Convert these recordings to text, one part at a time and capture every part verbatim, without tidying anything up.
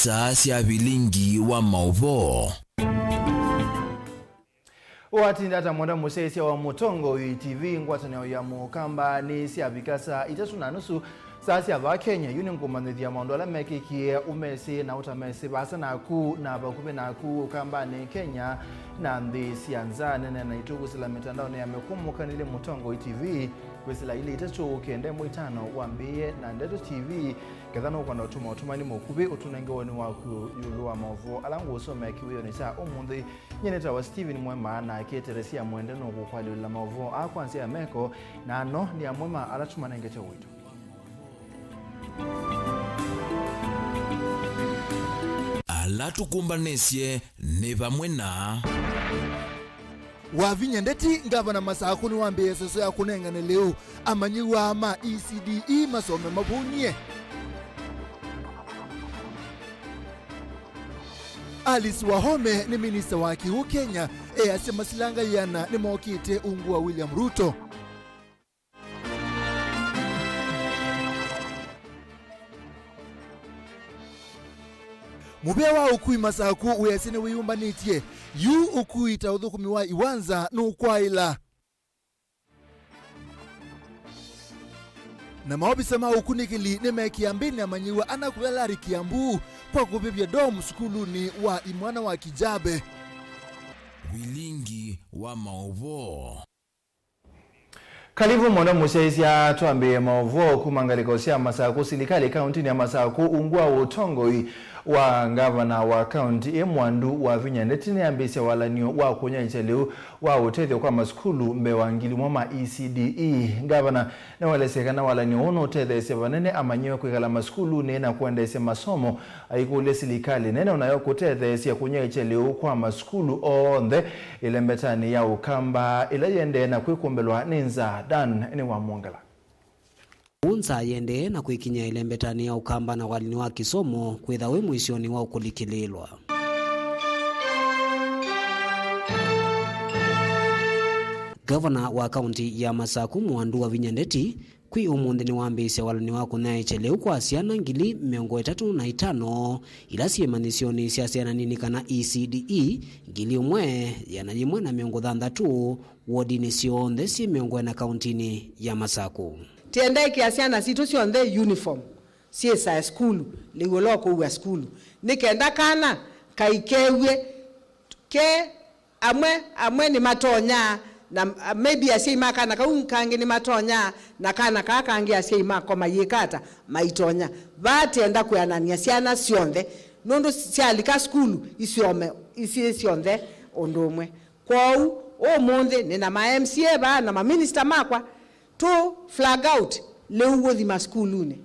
Saa sya vilingi wa maũvoo. Watinda ata mwenda mũsyaĩĩsya wa Mũtongoi T V, ngwatanĩo ya Mũkamba nĩsyavika saa itatũ na nusu, saa sya vaa Kenya. Yu nĩngũmanyĩthya maũndũ ala mekĩkie, ũmesĩ na ũtamesĩ vaasa naku na vakuvĩ naku Ũkambanĩ, Kenya na nthĩ sya nza. Nene naitũ kwĩsĩla mĩtandaonĩ ya mĩkũmũkanĩlye Mũtongoi T V, kwĩsĩla ilĩ itatũ kenda ĩmwe itano wambĩĩe na Ndeto T V, ketha nũkwenda ũtũma ũtũmani mũkuvĩ ũtũnenge woni waku ĩũlũ wa maũvoo ala ngũũsomea kĩwĩonĩ kya ũmũnthĩ. Nyie nĩtawa Steven Mwema, nake Teresia Mwende nũkũkwalĩlĩla maũvoo aa kwa nzĩa ya meko, na ano nĩ amwe ma ala tũmanengete ũito. Ala tũkũmbanĩsye nĩ vamwe na Wavinya Ndeti, ngavana Masakũ nĩwambĩĩe seso ya kũnengane lĩu amanyĩw'a ma E C D E masome mavũnie. Alice Wahome nĩ minista wa kĩw'ũ Kenya, easya masilanga ĩana nĩmokĩte ungu wa William Ruto. Mũvĩa wa ũkui Masakũ wĩasya nĩwĩyũmbanĩtye, yu ũkui ta ũthũkũmi wa iwanza nũkwaĩla. Na maovisa ma ũkunĩkĩli nĩmeekĩa mbĩnĩ amanyĩw'a ana kũya Lari Kiambu kwa kũvĩvya ndomu sukulunĩ wa imwana wa Kijabe. Vilingi wa maũvoo. Kalivu mũno mũsyaĩĩsya, twambĩĩe maũvoo kuma ngalĩko sya Masakũ. Silikalĩ kauntinĩ ya Masakũ ungu wa ũtongoi wa ngavana wa kaunti ĩ Mwandu Wavinya Ndeti nĩyambĩĩsye walany'o wa kũnyaĩĩkya lĩu wa ũtethyo kwa masukulu mbee wa ngili ũmwe ma E C D E. Ngavana nĩwaelesye kana walany'o ũũ nũtetheesye vanene amanyĩw'a kwĩkala masukulunĩ na kũendeesya masomo. Aikũlya silikalĩ nene onayo kũtetheesya kũnyaĩĩkya lĩu kwa masukulu onthe ĩlembetanĩ ya Ũkamba ĩla yĩendee na kwĩkũmbĩlwa nĩ nza. Dan nĩwamwongela. Ũu nza yĩendee na kwĩkinyĩa ĩlembetanĩ ya Ũkamba na walany'o wa kĩsomo kwĩtha wĩ mũisyonĩ wa ũkũlikĩlĩĩlwa. Ngavana wa kaunti ya Masakũ Mwandu Wavinya Ndeti kwĩ ũmũnthĩ nĩwambĩĩsye walany'o wa kũnyaĩĩkya lĩu kwa syana ngili mĩongo ĩtatũ na itano ila syĩ manyĩsyonĩ sya syana nini kana E C D E ngili ĩmwe ĩana yĩmwe na mĩongo thanthatũ wodinĩ syonthe syĩ mĩongo ĩna kauntinĩ ya Masakũ. Tĩendeekĩa syana sitũ syonthe uniform syĩsae sukulu, lĩu ũla ũkũua sukulu, nĩ kenda kana kaikew'e ke amwe, amwe nĩmatonyaa, na, uh, maybe asyai ma kana kau kangĩ nĩmatonyaa, na kana kaa kangĩ asyai mako mayĩka ata, maitonya. Vaa tĩenda kwĩanany'a syana syonthe, nũndũ syalika sukulu isome, isyĩ syonthe ũndũ ũmwe. Kwoou, ũmũnthĩ nĩ na ma M C A vaa na maminista makwa, tũ flag out lĩu ũthi masukulunĩ.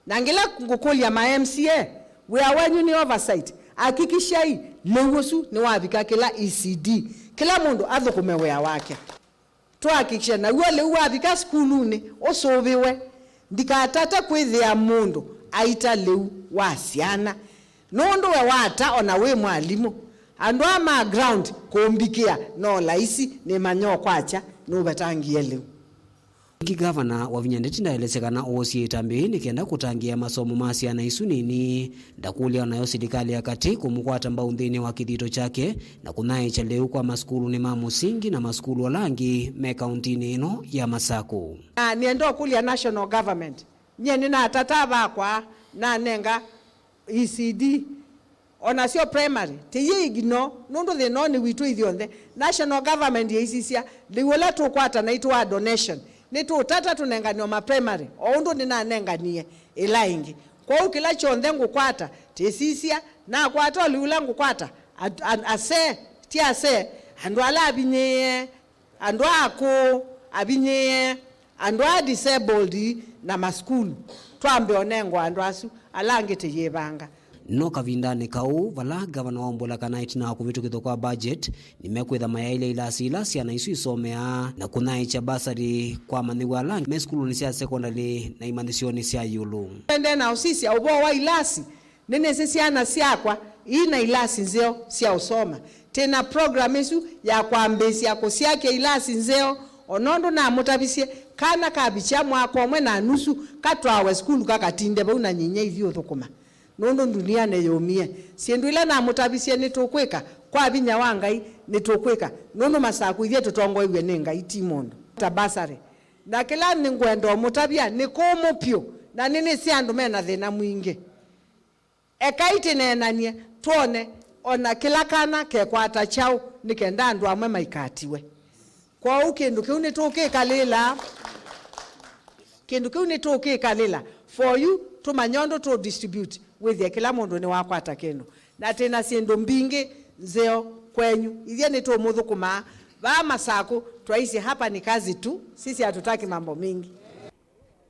Na ngĩla ngũkũlya ma M C A, wĩa wenyu nĩ oversight. Hakikishai lĩu ũsu nĩwavika kĩla E C D. Kĩla mũndũ athũkũme wĩa wake. Tũhakikishe naw'o lĩu wavika sukulunĩ, ũsũvĩwe. Ndikatate kwĩthĩa mũndũ aita lĩu wa syana. Nũndũ we wata ona wĩ mwalimũ. Andũ aa ma ground kũmbikĩa no laisi nĩmanya ũkwakya nũvetangie lĩu. Ĩngĩ, Ngavana Wavinya Ndeti ndaelesya kana oosie ĩtambya yĩĩ nĩ kenda kũtangĩĩa masomo ma syana isu nini. Ndakũlya onayo silikalĩ ya katĩ kũmũkwata mbau nthĩnĩ wa kĩthito kyake na kũnyaĩĩkya lĩu kwa masukulunĩ ma mũsingi na masukulu ala angĩ me kauntinĩ ĩno ya Masakũ. Na nĩenda ũkũlya national government, nyie nĩnatata vakwa nanenga E C D. O nasyo primary, tĩyĩ ignore, nũndũ thĩna ũũ nĩ witũ ithyonthe. National government yĩisisya, lĩu ũla tũkwata naitũ wa donation, nĩtũũtata tũnenganĩwe ma primary, o ũndũ nĩnanenganie ĩla ĩngĩ. Kwoou kĩla kyonthe ngũkwata, tĩsisya, nakwata o lĩu ũla ngũkwata, at-, an-, asee, ti asee, andũ ala avinyĩĩe, andũ aa akũũ, avinyĩĩe, andũ aa disabled, na masukulu. Twambe ũnengwa andũ asu, ala angĩ tĩyĩvanga. No kavindanĩ kau, vala ngavana waumbũla kana ĩtina wa kũvĩtũkĩthwa kwa budget, nĩmekwĩtha mayaĩlya ilasi ila syana isu isomeaa na kũnyaĩĩkya basarĩ kwa amanyĩw'a ala angĩ me sukulunĩ sya sekondalĩ na imanyĩsyonĩ sya ĩũlũ. Twendee na ũsisya ũvoo wa ilasi. Nĩnĩsĩ syana syakwa ii na ilasi nzeo sya ũsoma. Twĩ na program ĩsu ya kwambĩĩsya kũsyakya ilasi nzeo, o nũndũ namũtavisye, kana kavikya mwaka ũmwe na nusu katwawe sukulu kakatinde vau na nyinyia ithyĩ ũthũkũma. Nũndũ ndunianĩ yũmie. Syĩndũ ila namũtavisye nĩtũkwĩka, kwa vinya wa Ngai, nĩtũkwĩka. Nũndũ Masaku ithyĩ tũtongoew'e nĩ Ngai, ti mũndũ. Ta bursary. Na kĩla nĩngwenda ũmũtavya nĩ kũmũ vyũ, na nĩnĩsĩ andũ me na thĩna mwingĩ. Ekai tĩneenany'e, twone, o na kĩla kana kekwata kyaũ, nĩ kenda andũ amwe maikatiwe. Kwoou kĩndũ kĩu nĩtũkĩkalĩla. Kĩndũ kĩu nĩtũkĩkalĩla. For you, tũmanye ũndũ tũ distribute, wĩthĩe kĩla mũndũ nĩwakwata kĩndũ. Na twĩ na syĩndũ mbingĩ nzeo kwenyu. Ithyĩ nĩtũmũthũkũmaa. Vaa Masaku, twaisye hapa ni kazi tu, sisi hatutaki mambo mingi.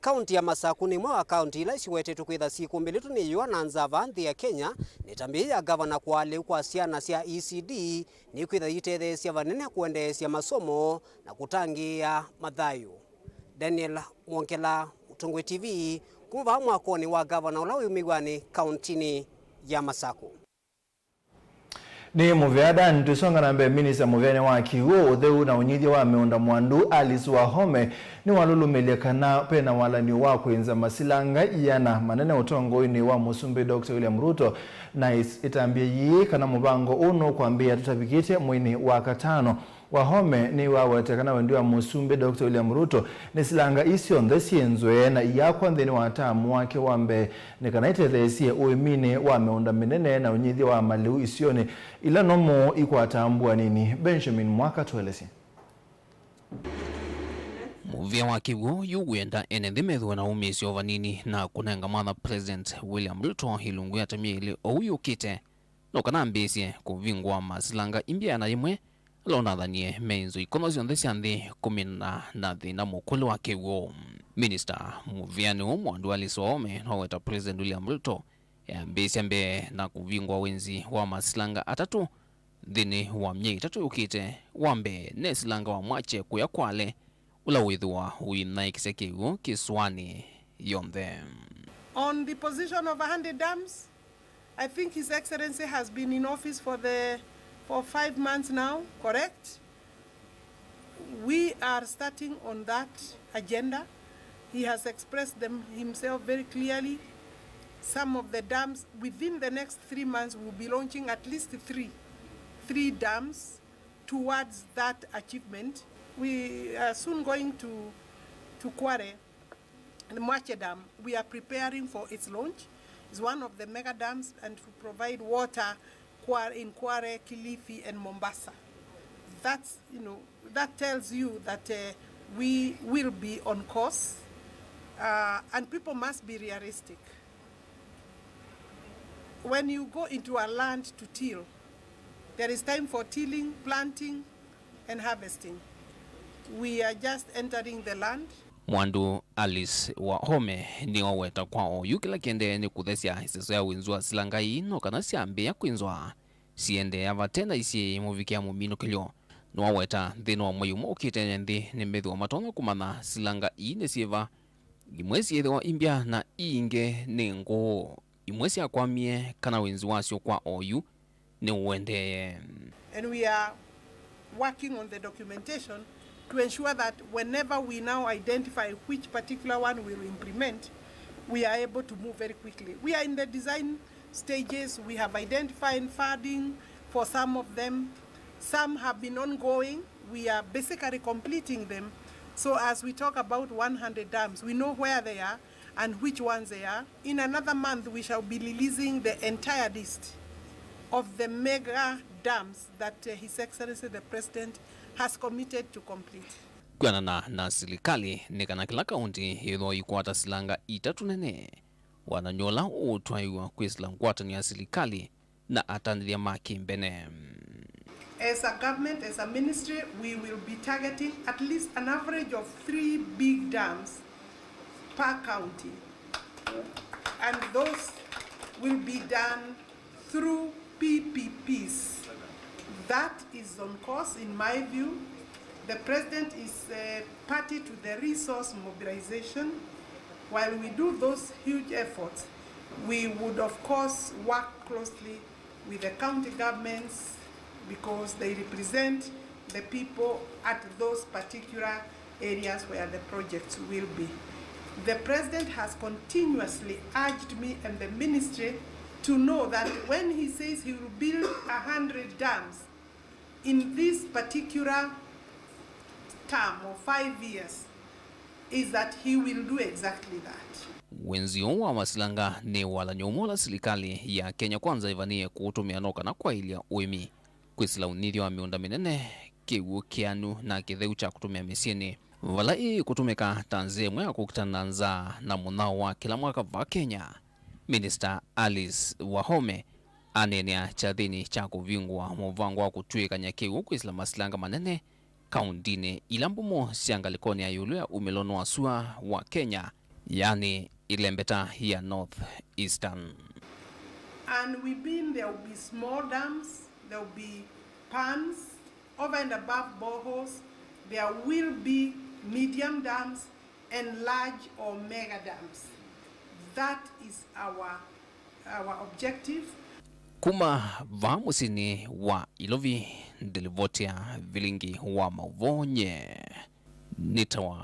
Kaunti ya Masaku nĩ ĩmwe wa kaunti ila isiwetetwe kwĩtha syĩkũmbĩlĩtwe nĩ yũa na nzava nthĩ ya Kenya, nĩ ĩtambya ya ngavana kwa lĩu kwa syana sya E C D nĩkwĩtha yitetheesya vanene kũendeesya masomo na kũtangĩĩa mathayũ. Daniel Mwongela, Mũtongoi T V, kuma vaa mwakonĩ wa ngavana ũla wĩ Mĩw'anĩ, kauntinĩ ya Masaku. Nĩ mũvea Dan. Tũisonga na mbee, minista mũveanĩ wa kĩw'ũ, ũtheu na ũnyithya wa mĩũnda Mwandu Alice Wahome nĩwalũlũmĩlye kana ve na walany'o wa kwĩnza masilanga iana manene ũtongoinĩ wa Mũsumbĩ Doctor William Ruto, na ĩs-, ĩtambya yĩĩ kana mũvango ũũ nũkwambĩĩa tũtavikĩte mweinĩ wa katano. Wahome nĩwaweta kana wendi wa Mũsumbĩ Doctor William Ruto nĩ silanga ii syonthe syĩnzwe na iyakwa nthĩnĩ wa taamu wake wa mbee, nĩ kana itetheesye ũĩminĩ wa mĩũnda mĩnene na ũnyithya wa malĩu isionĩ ila nomũ ikwataa mbua nini. Benjamin Mwaka tũelesye. Mũvĩa wa kĩw'ũ yu wĩenda ene nthĩ methĩwe na ũmĩĩsyo vanini na kũnenga mwanya President William Ruto ilungu ya temi ĩlĩ oou yũkĩte, no kana ambĩĩsye kũvingũa masilanga imbya na yĩmwe, ala ũnathanie meinzwe ikono syonthe sya nthĩ kũmina na thĩna mũkũlĩ wa kĩw'ũ. Minista mũvĩanĩ ũũ Mwandu Alice Wahome noweta President William Ruto eambĩĩsya mbee na kũvingũa wĩnzi wa masilanga atatũ nthĩnĩ wa myei ĩtatũ yũkĩte. Wa mbee, nĩ silanga wa Mwache kũya Kwale, ũla wĩthĩwa ũinaĩkĩsya kĩw'ũ kĩsũanĩ yonthe. On the position of one hundred dams, I think His Excellency has been in office for the, for five months now, correct? We are starting on that agenda. He has expressed them himself very clearly. Some of the dams, within the next three months, we'll be launching at least three, three dams towards that achievement. We are soon going to, to Kwale. The Mwache Dam, we are preparing for its launch. It's one of the mega dams and to provide water Kwa-, in Kwale, Kilifi and Mombasa. That's, you know, that tells you that, uh, we will be on course, uh, and people must be realistic. When you go into a land to till, there is time for tilling, planting, and harvesting. We are just entering the land. Mwandu Alice Wahome nĩwaweta kwa oyu kĩla kĩendee nĩ kũthesya ĩseso ya wĩnzu wa silanga ii, no kana syambĩĩa kwĩnzwa, siendeea vate na isiĩ mũvikĩa mũminũkĩlyo. Nĩwaweta nthĩnĩ wa mwei ũmwe ũkĩte, ene nthĩ nĩmethĩwa matonya kũmanya silanga ii nĩ syĩva, imwe syĩthĩwa imbya na ii ingĩ nĩ ngũũ. Imwe syakwamie kana wĩnzi wasyo kwa oyu nĩũendee. And we are working on the documentation to ensure that whenever we now identify which particular one we will implement, we are able to move very quickly. We are in the design stages. We have identified funding for some of them. Some have been ongoing. We are basically completing them. So as we talk about one hundred dams, we know where they are and which ones they are. In another month, we shall be releasing the entire list of the mega dams that, uh, His Excellency the President has committed to complete. Kwĩanana na silikalĩ, nĩ kana kĩla kaũntĩ yĩthwa ikwata silanga itatũ nene, wanany'o ũla ũũtwaĩwa kwĩsĩla ngwatanĩo ya silikalĩ na atanĩthya ma kĩmbene. As a government, as a ministry, we will be targeting at least an average of three big dams per county. And those will be done through P P Ps. That is on course, in my view. The president is, uh, party to the resource mobilization. While we do those huge efforts, we would, of course, work closely with the county governments because they represent the people at those particular areas where the projects will be. The president has continuously urged me and the ministry To know that when he says he will build a hundred dams in this particular term of five years, is that he will do exactly that. Wenzio wa masilanga nĩ walany'o ũmwe ũla silikalĩ ya Kenya Kwanza ĩvanĩe kũũtũmĩa no kana kwaĩlya ũĩmi, kwĩsĩla ũnyithyo wa mĩũnda mĩnene, kĩw'ũ kĩanu na kĩtheu kya kũtũmĩa mĩsyĩnĩ, vala ĩĩ kũtũmĩka ta nzĩa ĩmwe ya kũkitana na nzaa na mũnyao wa kĩla mwaka va Kenya. Minista Alice Wahome aneenea kyathĩnĩ kya kũvingũa mũvango wa kũtw'ĩkany'a kĩw'ũ kwĩsĩla masilanga manene kaũndĩnĩ ila mbumu sya ngalĩkonĩ ya ĩũlũ ya umĩlonĩ wa sua wa Kenya, yani ĩlembeta ya North Eastern. And within there will be small dams, there will be ponds, over and above boreholes, there will be medium dams and large or mega dams. That is our, our objective. Kuma vaa mũsyĩnĩ wa Ilovi, ndilivotia vilingi wa maũvoo nye nĩtawa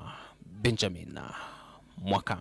Benjamin Mwaka.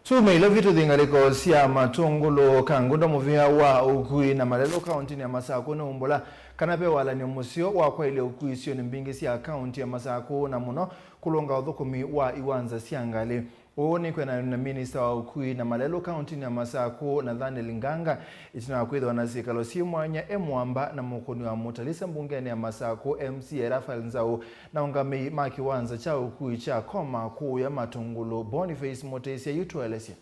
Tume Ilovi tũthi ngalĩko sya Matũngũlũ. Kangundo mũvĩa wa ũkui na malelũ kaũntĩnĩ ya Masakũ nĩ umbũla kana ve walany'o mũseo wa kwaĩlya ũkui isionĩ mbingĩ sya kaũntĩ ya Masakũ, na mũno kũlũnga ũthũkũmi wa iwanza sya ngalĩ. Ũũ nĩ kwĩanana na minista wa ũkui na malelũ kaũntĩnĩ ya Masakũ, Nathaniel Nganga, ĩtina wa kwĩthĩwa na syĩkalo syĩ mwanya e mũamba na mũkũni wa Mutalisa mbungenĩ ya Masakũ, M C A Raphael Nzau, na aũngamĩi ma kĩwanza kya ũkui kya Koma kũũya Matũngũlũ. Boniface Mũtĩsya yu tũelesye.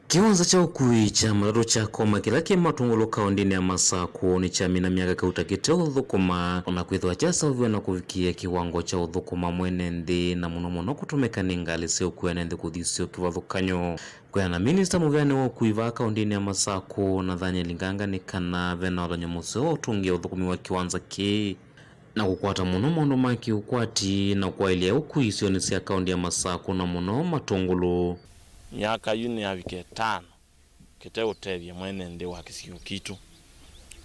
Kĩwanza kya ũkui kya matatũ kya Koma kĩla kĩ Matũngũlũ kaũndĩnĩ ya Masakũ nĩkyamina myaka kauta kĩteũthũkũma, ona kwĩthĩwa kyaseũviw'e na kũvikĩĩa kĩwango kya ũthũkũma mwene nthĩ, na mũno mũno kũtũmĩka nĩ ngalĩ sya ũkui ene nthĩ kũthi syo kĩvathũkany'o. Kwĩana na minista mũvĩanĩ wa ũkui vaa kaũndĩnĩ ya Masakũ, Nathaniel Nganga, nĩ kana ve na ũlany'o mũseo wa ũtũngĩa ũthũkũmi wa kĩwanza kĩĩ na kũkwata mũno maũndũ ma kĩũkwati na kwaĩlya ũkui isionĩ sya kaũndĩ ya Masakũ na mũno Matũngũlũ. Myaka yu nĩyavika ĩtano kĩteũtethya mwene nthĩ wa kĩsio kitũ.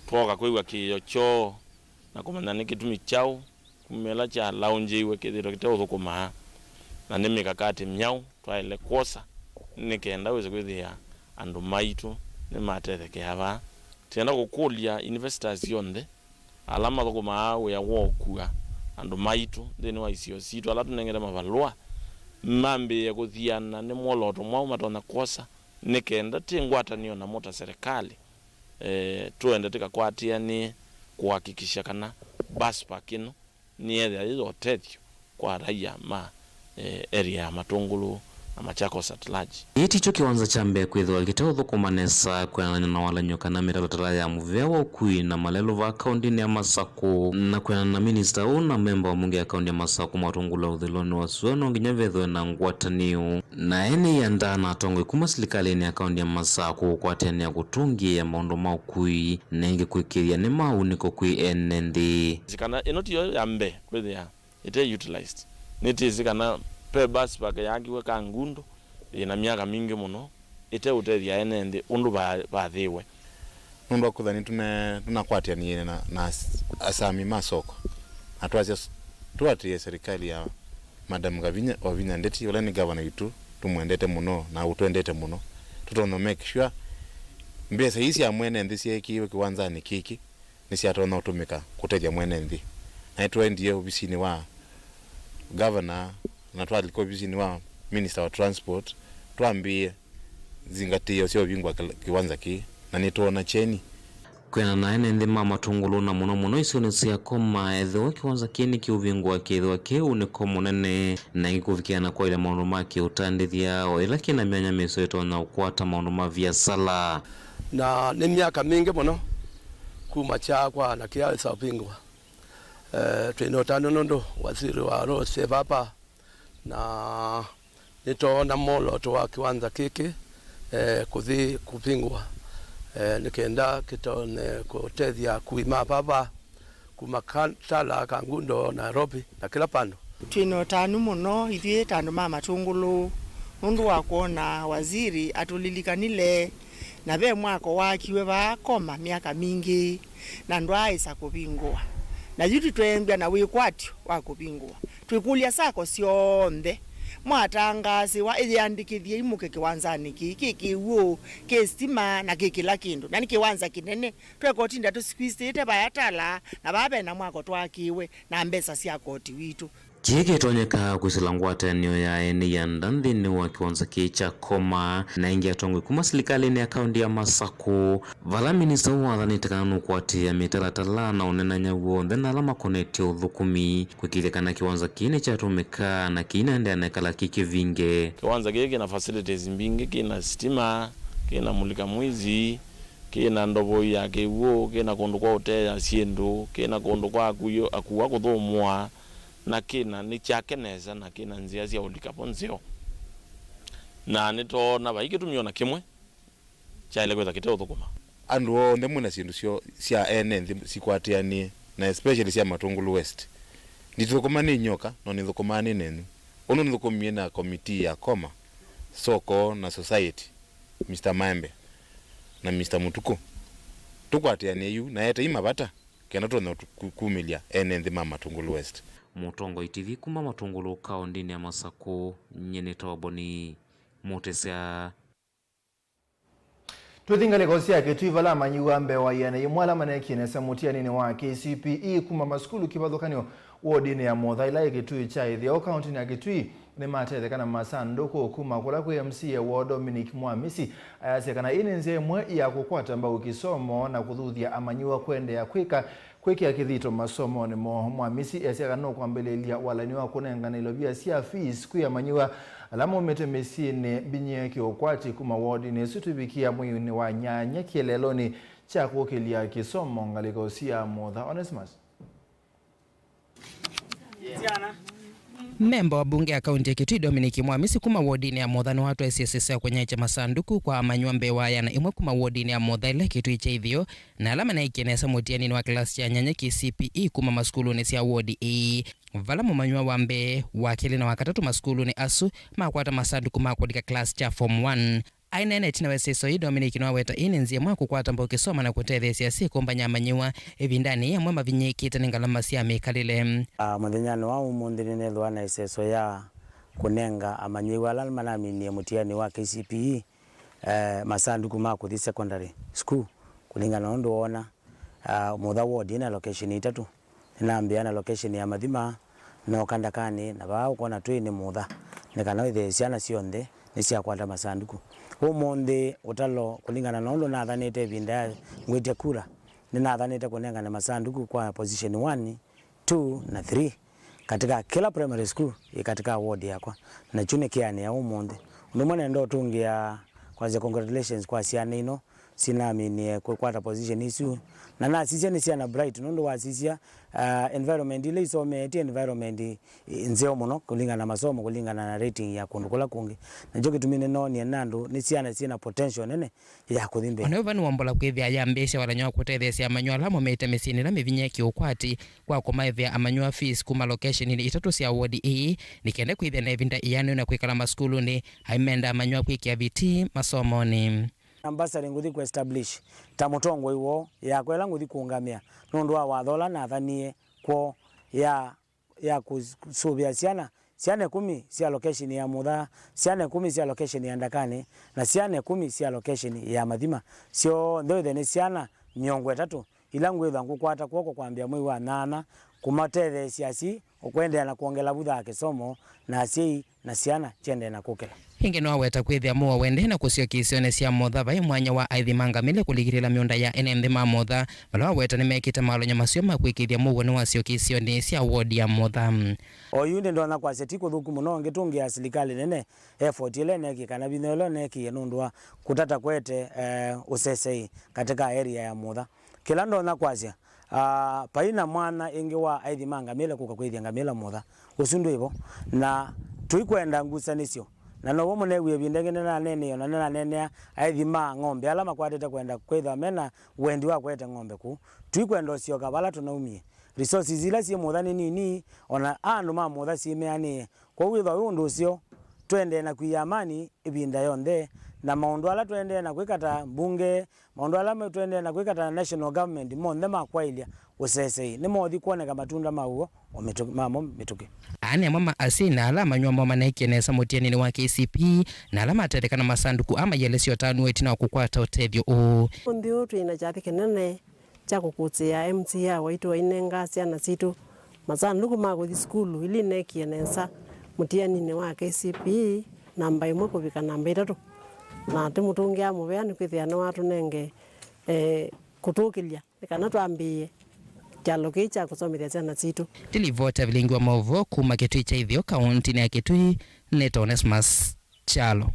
Twooka kwĩw'a kĩĩo kyoo na kũmanya nĩ kĩtumi kyaũ kumĩla kyalaũngĩiwe kĩthĩtwe kĩteũthũkũmaa, na nĩ mĩkakati myaũ twaĩle kwosa nĩ kenda wĩse kwĩthĩa andũ maitũ nĩmatethekea vaa. Twĩenda kũkũlya investors onthe ala mathũkũmaa wĩa wa ũkua andũ maitũ nthĩnĩ wa isio sitũ, ala tũnengete mavalũa, mambĩĩe kũthiana nĩ mwolooto mwaũ matonya kwosa, nĩ kenda twĩ ngwatanĩo namo ta serikali, eh, tũende tũkakwatĩanĩe kũhakikisha kana bus park ĩno nĩyethĩa yĩ ya ũtethyo kwa raia ma, eh, area ya Matũngũlũ na Machakos at large. Ĩĩ tikyo kĩwanza kya mbee kwĩthĩwa kĩteũthũkũma nesa kwĩanana na walany'o kana mĩtalatala ya mũvĩa wa ũkui na malelũ vaa kaũndĩnĩ ya Masakũ. Na kwĩanana na minista ũũ na memba wa mbunge ya kaũndĩ ya Masakũ, Matũngũlũ ya ũthũĩlonĩ wa sua, no nginya vethĩwe na ngwatanĩo na ene ianda na atongoi kuma silikalĩnĩ ya kaũndĩ ya Masakũ kũkwatĩanĩa kũtũngĩĩa maũndũ ma ũkui na ĩngĩ kũĩkĩĩthya nĩ ma ũunĩko kwĩ ene nthĩ. Kana ĩno tiyo ya mbee kwĩthĩa ĩte utilized. Nĩtĩsĩ kana ve bus park yaakiwe Kangundo yĩ na myaka mingĩ mũno ĩteũtethya ene nthĩ ũndũ va-, vathĩĩwe. Nũndũ wa kwĩthwa nĩtũne-, tũnakwatĩanĩe na, na as-, asami ma soko, na twasya s-, tũatĩĩe serikali ya Madam Gavinya, Wavinya Ndeti, ũla nĩ gavana witũ, tũmwendete mũno na ũtwendete mũno, tũtonya make sure mbesa ii sya mwene nthĩ syeekĩiwe kĩwanzanĩ kĩkĩ nĩsyatonya ũtũmĩka kũtethya mwene nthĩ. Na nĩtwaendie ovisinĩ wa gavana na twalika ovisinĩ wa minister wa transport, twambĩĩe zingatĩĩo sya ũvingũa kĩla-, kĩwanza kĩĩ, na nĩtwoona kyeni. Kwĩanana na ene nthĩ ma Matũngũlũ na mũno mũno isionĩ sya Koma, ethĩwa kĩwanza kĩĩ nĩkĩũvingũa kĩthĩwa kĩ ũunĩko mũnene na ĩngĩ kũvikĩa na kwaĩlya maũndũ ma kĩũtandĩthya, o yĩla kĩna myanya mĩseo ĩtonya ũkwata maũndũ ma viasala. Na nĩ myaka mingĩ mũno kuma kyaakwa na kĩawĩsa ũvingũa. Eh, twĩ na ũtanu nũndũ waziri wa roads e vava, na nĩtwoona mwolooto wa kĩwanza kĩkĩ, eh, kũthi kũvingũa, eh, nĩ kenda kĩtone kũtethya akui ma vava kuma Ka-, Tala, Kangundo, Nairobi na kĩla vandũ. Twĩ na ũtanu mũno ithyĩ ta andũ ma Matũngũlũ nũndũ wa kwona waziri atũlilikanile, na ve mwako waakiwe vaa Koma myaka mingĩ na ndwaaĩsa kũvingũa, na yu tũtwembwa na wĩkwatyo wa kũvingũa. Twĩkũlya sacco syonthe mwatangaasĩwa, ĩyĩandĩkĩthyei mũke kĩwanzanĩ kĩĩ. Kĩ kĩw'ũ, kĩ sitima, na kĩ kĩla kĩndũ, na nĩ kĩwanza kĩnene. Tweka ũtinda tũsqueezĩte vaya tala, na vaa ve na mwako twaakĩĩwe na mbesa sya koti witũ. Kĩĩ kĩtonyeka kwĩsĩla ngwatanĩo ya ene ianda nthĩnĩ wa kĩwanza kĩĩ kya Koma, na ĩngĩ atongoi kuma silikalĩnĩ ya kaũntĩ ya Masakũ, vala minista ũũ wathanĩte kana nũkũatĩĩa mĩtalatala na ũnenany'a w'onthe na ala makonetye ũthũkũmi kwĩkĩĩthya kana kĩwanza kĩĩ nĩkyatũmĩka na kĩinaendeea na ĩkala kĩ kĩvinge. Kĩwanza kĩĩ kĩna facilities mbingĩ, kĩna sitima, kĩna mulika mwizi, kĩna ndovoi ya kĩw'ũ, kĩna kũndũ kwa ũteea syĩndũ, kĩna kũndũ kwa akuyo-, akua kũthũmũa, na kĩna, nĩ kyake nesa, na kĩna nzĩa sya ũlika vo nzeo. Na nĩtwoona vai kĩtumi o na kĩmwe kyaĩle kwĩthwa kĩteũthũkũma. Andũ onthe mwĩ na syĩndũ syo, sya ene nthĩ sikwatĩanĩe, na especially sya Matũngũlũ West. Ndithũkũma nĩ inyoka, no nĩthũkũmaa nĩ nenyu. Ũndũ nĩthũkũmie na committee ya Koma, Soko na Society, Mister Maembe na Mister Mũtukũ. Tũkwatĩanĩe yu na etai mavata, kenda tũtonya ku-, kumĩlya ene nthĩ ma Matũngũlũ West. Mũtongoi T V kuma Matũngũlũ kaũndĩnĩ ya Masakũ, nyie nĩ Toboni Mũtĩsya. Twĩthi ngalĩko sya Kĩtui, vala amanyĩw'a mbee wa ĩana yĩmwe ala maneekie nesa mũtianĩnĩ wa K C P E kuma masukulu kĩvathũkany'o wodinĩ ya Motha ĩla yĩ Kĩtui kya ĩtheo kaũntĩnĩ ya Kĩtui nĩmatetheka na masandũkũ kuma kũla kwĩ M C A woo Dominic Mwamisi. Ayasya kana ĩĩ nĩ nzĩa ĩmwe ya kũkwata mbau kĩsomo na kũthuthya amanyĩw'a kũendeea kwĩka kwĩkĩa kĩthito masomonĩ moo. Mwamisi esya kana nũkwambĩlĩĩlya walany'o wa kũnengane ilovia sya fees kwĩ amanyĩw'a ala maumĩte mĩsyĩnĩ mĩvinyĩe kĩũkwati kuma wodinĩ ĩsu tũivikĩa mweinĩ wa nyanya kĩeleelonĩ kya kũkĩlya kĩsomo ngalĩko sya Motha. Onesimus. Memba wa mbunge ya kaunti ya Kitui Dominic Mwamisi kuma wodinĩ ya Motha nĩwatwaisye ĩsese ya kũnyaĩĩkya masandũkũ kwa amanyĩw'a mbee wa ĩana ĩmwe kuma wodinĩ ya Motha ĩla Kitui kya ĩtheo, na ala maneekie nesa mũtianĩnĩ wa kĩlasi kya nyanya K C P E kuma masukulunĩ sya wodi ĩĩ, vala mũmanyĩw'a wa mbee, wa kelĩ na wa katatũ masukulunĩ asu makwata masandũkũ ma kũlika kĩlasi kya form one. Aineena ĩtina wa ĩsesyo yĩĩ, Dominic nĩwaweta ĩĩ nĩ nzĩa ĩmwe ya kũkwata mbau kĩsomo na kũtetheesya asyai kũmbany'a amanyĩw'a ĩvindanĩ yĩĩ amwe mavinyĩĩkĩte nĩ ngalama sya mĩkalĩle. Ah, mũthenyanĩ wa ũmũnthĩ nĩneethĩwa na ĩsesyo ya kũnenga amanyĩw'a ala manaminie mũtianĩ wa K C P E, eh, masandũkũ ma kũthi secondary school kũlingana na ũndũ woona, ah, Motha ward ĩna location itatũ. Nĩnambĩĩa na location ya Mathima, nooka ndakanĩ, na vaa ũkwona twĩ nĩ Motha, nĩ kana wĩthĩe syana syonthe nĩsyakwata masandũkũ. Ũmũnthĩ ũtalo kũlingana na ũndũ nathanĩte ĩvinda ya ngwĩtya kura, nĩnathanĩte kũnengane masandũkũ kwa position one, two na three katika kila primary school ĩ katika ward yakwa, na kyu nĩ kĩanĩa ũmũnthĩ. Ũndũ ũmwe nenda ũtũngĩa kwasya congratulations kwa syana ino sinaminie kwĩkwata position isu, na nasisya nĩ syana bright nũndũ wasisya, ah, environment ila isomee ti environment i-, nzeo mũno kũlingana na masomo, kũlingana na rating ya kũndũ kũla kũngĩ. Nakyo kĩtumi nĩnoonie nĩ andũ nĩ syana syĩna potential nene ya kũthi mbee. Ona yu vaa nĩwombola kwĩthĩa yambĩĩsya walany'o wa kũtetheesya amanyĩw'a ala maumĩte mĩsyĩnĩ ĩla mĩvinyĩe kĩũkwati kwa kũmaĩvĩa amanyĩw'a fees kuma location-inĩ itatũ sya wodi ĩĩ, nĩ kenda kwĩthĩa na ĩvinda ĩanĩu na kwĩkala masukulunĩ, aimenda amanyĩw'a kwĩkĩa vitii masomonĩ. Na bursary ngũthi kũ establish ta mũtongoi woo yakwa ĩla ngũthi kũũngamĩa nũndũ wa watho ũla nathanie kwoo ya ya kũsũvĩa syana, syana ĩkũmi sya location ya Motha, syana ĩkũmi sya location ya Ndakanĩ, na syana ĩkũmi sya location ya Mathima. Syonthe wĩthĩe nĩ syana mĩongo ĩtatũ ila ngwĩthwa ngũkwata kw'oko kwambĩĩa mwei wa nyanya, kũmatetheesya asyai, ũkwendeea na kwongela vutha wa kĩsomo, na asyai na syana kyendee na kũkĩla. Ĩngĩ nĩwaweta kwĩthĩa mũuo wendee na kũsyoka isionĩ sya Motha vai mwanya wa aithi ma ngamĩle kũlikĩlĩla mĩũnda ya ene nthĩ ma Motha, vala waweta nĩmekĩte mawalany'o maseo ma kwĩkĩĩthya mũuo nĩwasyoka isionĩ sya wodi ya Motha. Oyu nĩndonya kwasya ti kũthũku mũno ngĩtũngĩa silikalĩ nene effort ĩla ĩneekie kana vinya ũla ũneekie nũndũ wa kũtata kwete, eh, ũsesei katika area ya Motha. Kĩla ndonya kwasya, ah, vai na mwanya ĩngĩ wa aithi ma ngamĩla kũka kwĩthya ngamĩla Motha. Ũsu ndwĩ vo. Na tũikwenda ngusanĩsyo. Na now'o mũneewie ĩvinda ĩngĩ nĩnaneeneie, o na nĩnaneenea aithi ma ng'ombe ala makwatĩte kwenda kwĩthĩwa me na wendi wa kũete ng'ombe kũu. Tũikwenda ũsyoka vala tũnaumie. Resources ila syĩ Motha nĩ nini, o na andũ ma Motha syĩmeanĩe. Kwoou wĩthwa wĩ ũndũ ũseo, tũendee na kwia amani ĩvinda yonthe, Na maũndũ ala tũendee na kwĩka ta mbunge, maũndũ ala me-, tũendee na kwĩka ta national government, monthe ma kwaĩlya ũsesei nĩmothi kwoneka matunda maw'o o mĩtũkĩ, mamo mĩtũkĩ. Aa nĩ amwe ma asyai na ala amanywa moo maneekie nesa mũtianĩnĩ wa K C P E, na ala matetheka na masanduku aa maielesya ũtanu wa ĩtina wa kũkwata ũtethyo ũũ. Ũnthĩ ũũ twĩ na kyathĩ kĩnene kya kũkũsĩĩa M C A waitũ ainenga syana sitũ masandũkũ ma kũthi sukulu ila ineekie nesa mũtianĩnĩ wa K C P E namba ĩmwe kũvika namba itatũ. Na tũmũtũngĩa mũvea nĩkwĩthĩa nĩwatũnenge, eh, kũtũkĩlya nĩ kana twambĩĩe kyalo kĩĩ kya kũsomethya syana sitũ. Nĩ livoti ya vilingi wa maũvoo kuma Kitui kya Ĩtheo, kaũntĩnĩ ya Kitui, nĩtawa Onesmus Kyalo.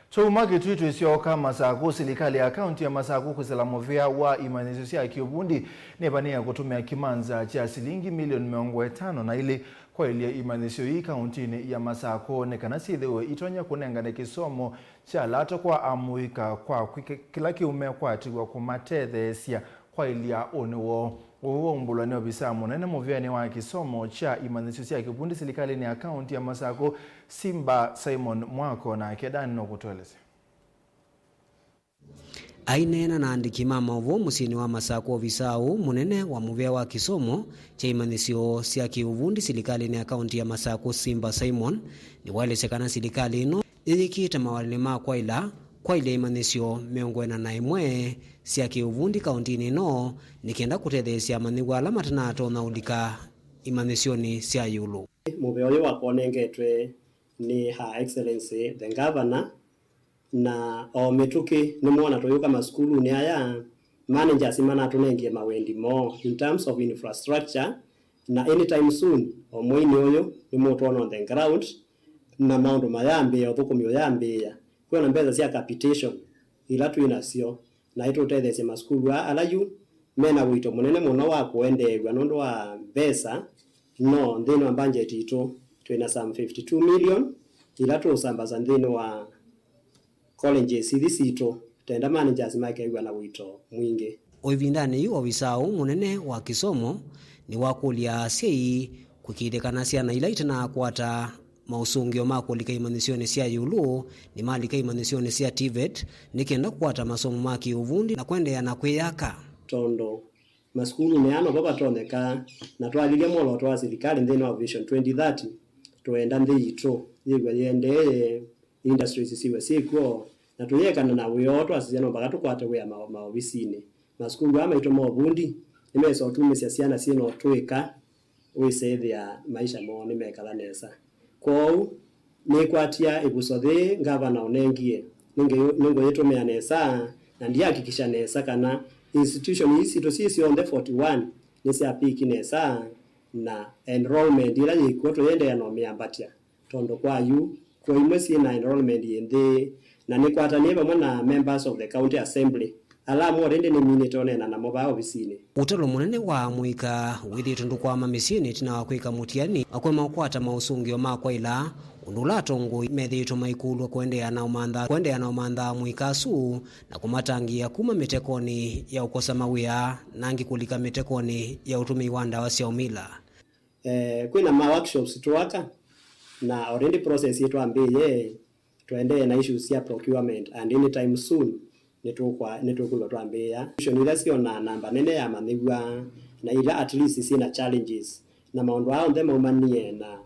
Twauma Kitui twĩsyoka Masakũ, silikalĩ ya kaũntĩ ya Masakũ kwĩsĩla mũvea wa imanyĩsyo sya kĩũvundi nĩvanĩĩa kũtũmĩa kĩmanza kya silingi milioni mĩongo ĩtano na ilĩ kwaĩlya imanyĩsyo ii kaũntĩnĩ ya Masakũ nĩ kana syĩthĩwe itonya kũnengane kĩsomo kya lato kwa amũika kwa kwĩ-, kĩla kĩũmekwatĩw'a kũmatetheesya kwaĩlya ũnĩ woo. Ũu waumbũlwa nĩ ovisaa mũnene mũvĩanĩ wa kĩsomo kya imanyĩsyo sya kĩvundi silikalĩnĩ ya kaũntĩ ya Masakũ, Simba Simon Mwako, nake Dan nũkũtũelesya. Aineena na andĩki ma maũvoo mũsyĩnĩ wa Masakũ, ovisaa ũũ mũnene wa mũvĩa wa kĩsomo kya imanyĩsyo sya kĩũvundi silikalĩnĩ ya kaũntĩ ya Masakũ, Simba Simon, nĩwaelesya kana silikalĩ ĩno yĩyĩkĩĩte mawalĩle ma kwaĩla, kwaĩlya imanyĩsyo mĩongo ĩna na ĩmwe sya kĩũvundi kaũntĩnĩ ĩno, nĩ kenda kũtetheesya amanyĩw'a ala matanatonya ũlika imanyĩsyonĩ sya ĩũlũ. Mũvea ũyũ wakwa ũnengetwe nĩ Her Excellency the Governor, na o mĩtũkĩ nĩmwona tũyũka masukulunĩ aya, managers manatũnengie mawendi moo in terms of infrastructure, na anytime soon, o mweinĩ ũyũ, nĩmũtwona on the ground, na maũndũ mayambĩĩa, ũthũkũmi ũyambĩĩa. Kwĩna mbesa sya capitation ila twĩ nasyo, na itũtetheesye masukulu aa ala yu mena ũito mũnene mũno wa kũendeew'a nũndũ wa mbesa, no nthĩnĩ wa mbanjeti itũ, twĩ na some fifty two million ila tũũsambasa nthĩnĩ wa colleges ithi sitũ, tenda managers makew'a na ũito mwingĩ. O ĩvindanĩ yĩu, ovisaa ũũ mũnene wa kĩsomo nĩwakũlya asyai kũĩkĩĩthya kana syana ila itanakwata maũsũngĩo ma kũlika imanyĩsyonĩ sya ĩũlũ nĩmalika imanyĩsyonĩ sya TVET nĩ kenda kũkwata masomo ma kĩũvundi na kũendeea na kwĩyaka. Tondũ masukulunĩ aa novo vatonyeka, na twalilya mwolooto wa silikalĩ nthĩnĩ wa Vision twenty thirty, tũenda nthĩ yitũ yĩw'e yĩendeeye, industries syĩw'e syĩkw'o, na tũyĩekana na wĩa ũũ twasisya no mpaka tũkwate wĩa ma-, maovisinĩ. Masukulu aa maitũ ma ũvundi nĩmesa ũtumĩsya syana syĩ na ũtũĩka, wĩseethĩa maisha moo nĩmekala nesa. Kwoou, nĩkwatia ĩvuso yĩĩ ngavana ũnengie, nĩngĩ-, nĩngũyĩtũmĩa nesa, na ndihakikisha nesa kana institution ii sitũ syĩ syonthe forty one nĩsyapiki nesa, na enrollment ĩla yĩkw'o tũyĩendeea na ũmĩambatya, tondũ kwa yu kw'o imwe syĩ na enrollment yĩ nthĩ, na nĩkwatanie vamwe na members of the county assembly ala amwe already nĩminĩte ũneena namo vaa ovisinĩ. Ũtalo mũnene wa amũika wĩthĩĩtwe ndũkwama mĩsyĩnĩ ĩtina wa kwĩka mũtiani, akwema kũkwata maũsũngĩo ma kwaĩla, ũndũ ũla atongoi methĩĩtwe maikũlw'a kũendeea na ũmantha, kũendeea na ũmantha amũika asu na kũmatangĩĩa kuma mĩtekonĩ ya ũkosa mawĩa na angĩ kũlika mĩtekonĩ ya ũtũmĩi wa ndawa sya ũmila. Eh, kwĩna ma workshops tũaka, na already process ĩtwambĩĩe, tũendee na issues sya procurement, and anytime soon nĩtũkwa-, nĩtũkwĩw'a twambĩĩa. Solution ila syonaa namba nene ya amanyĩw'a, na ila at least syĩna challenges, na maũndũ aa onthe maumanie na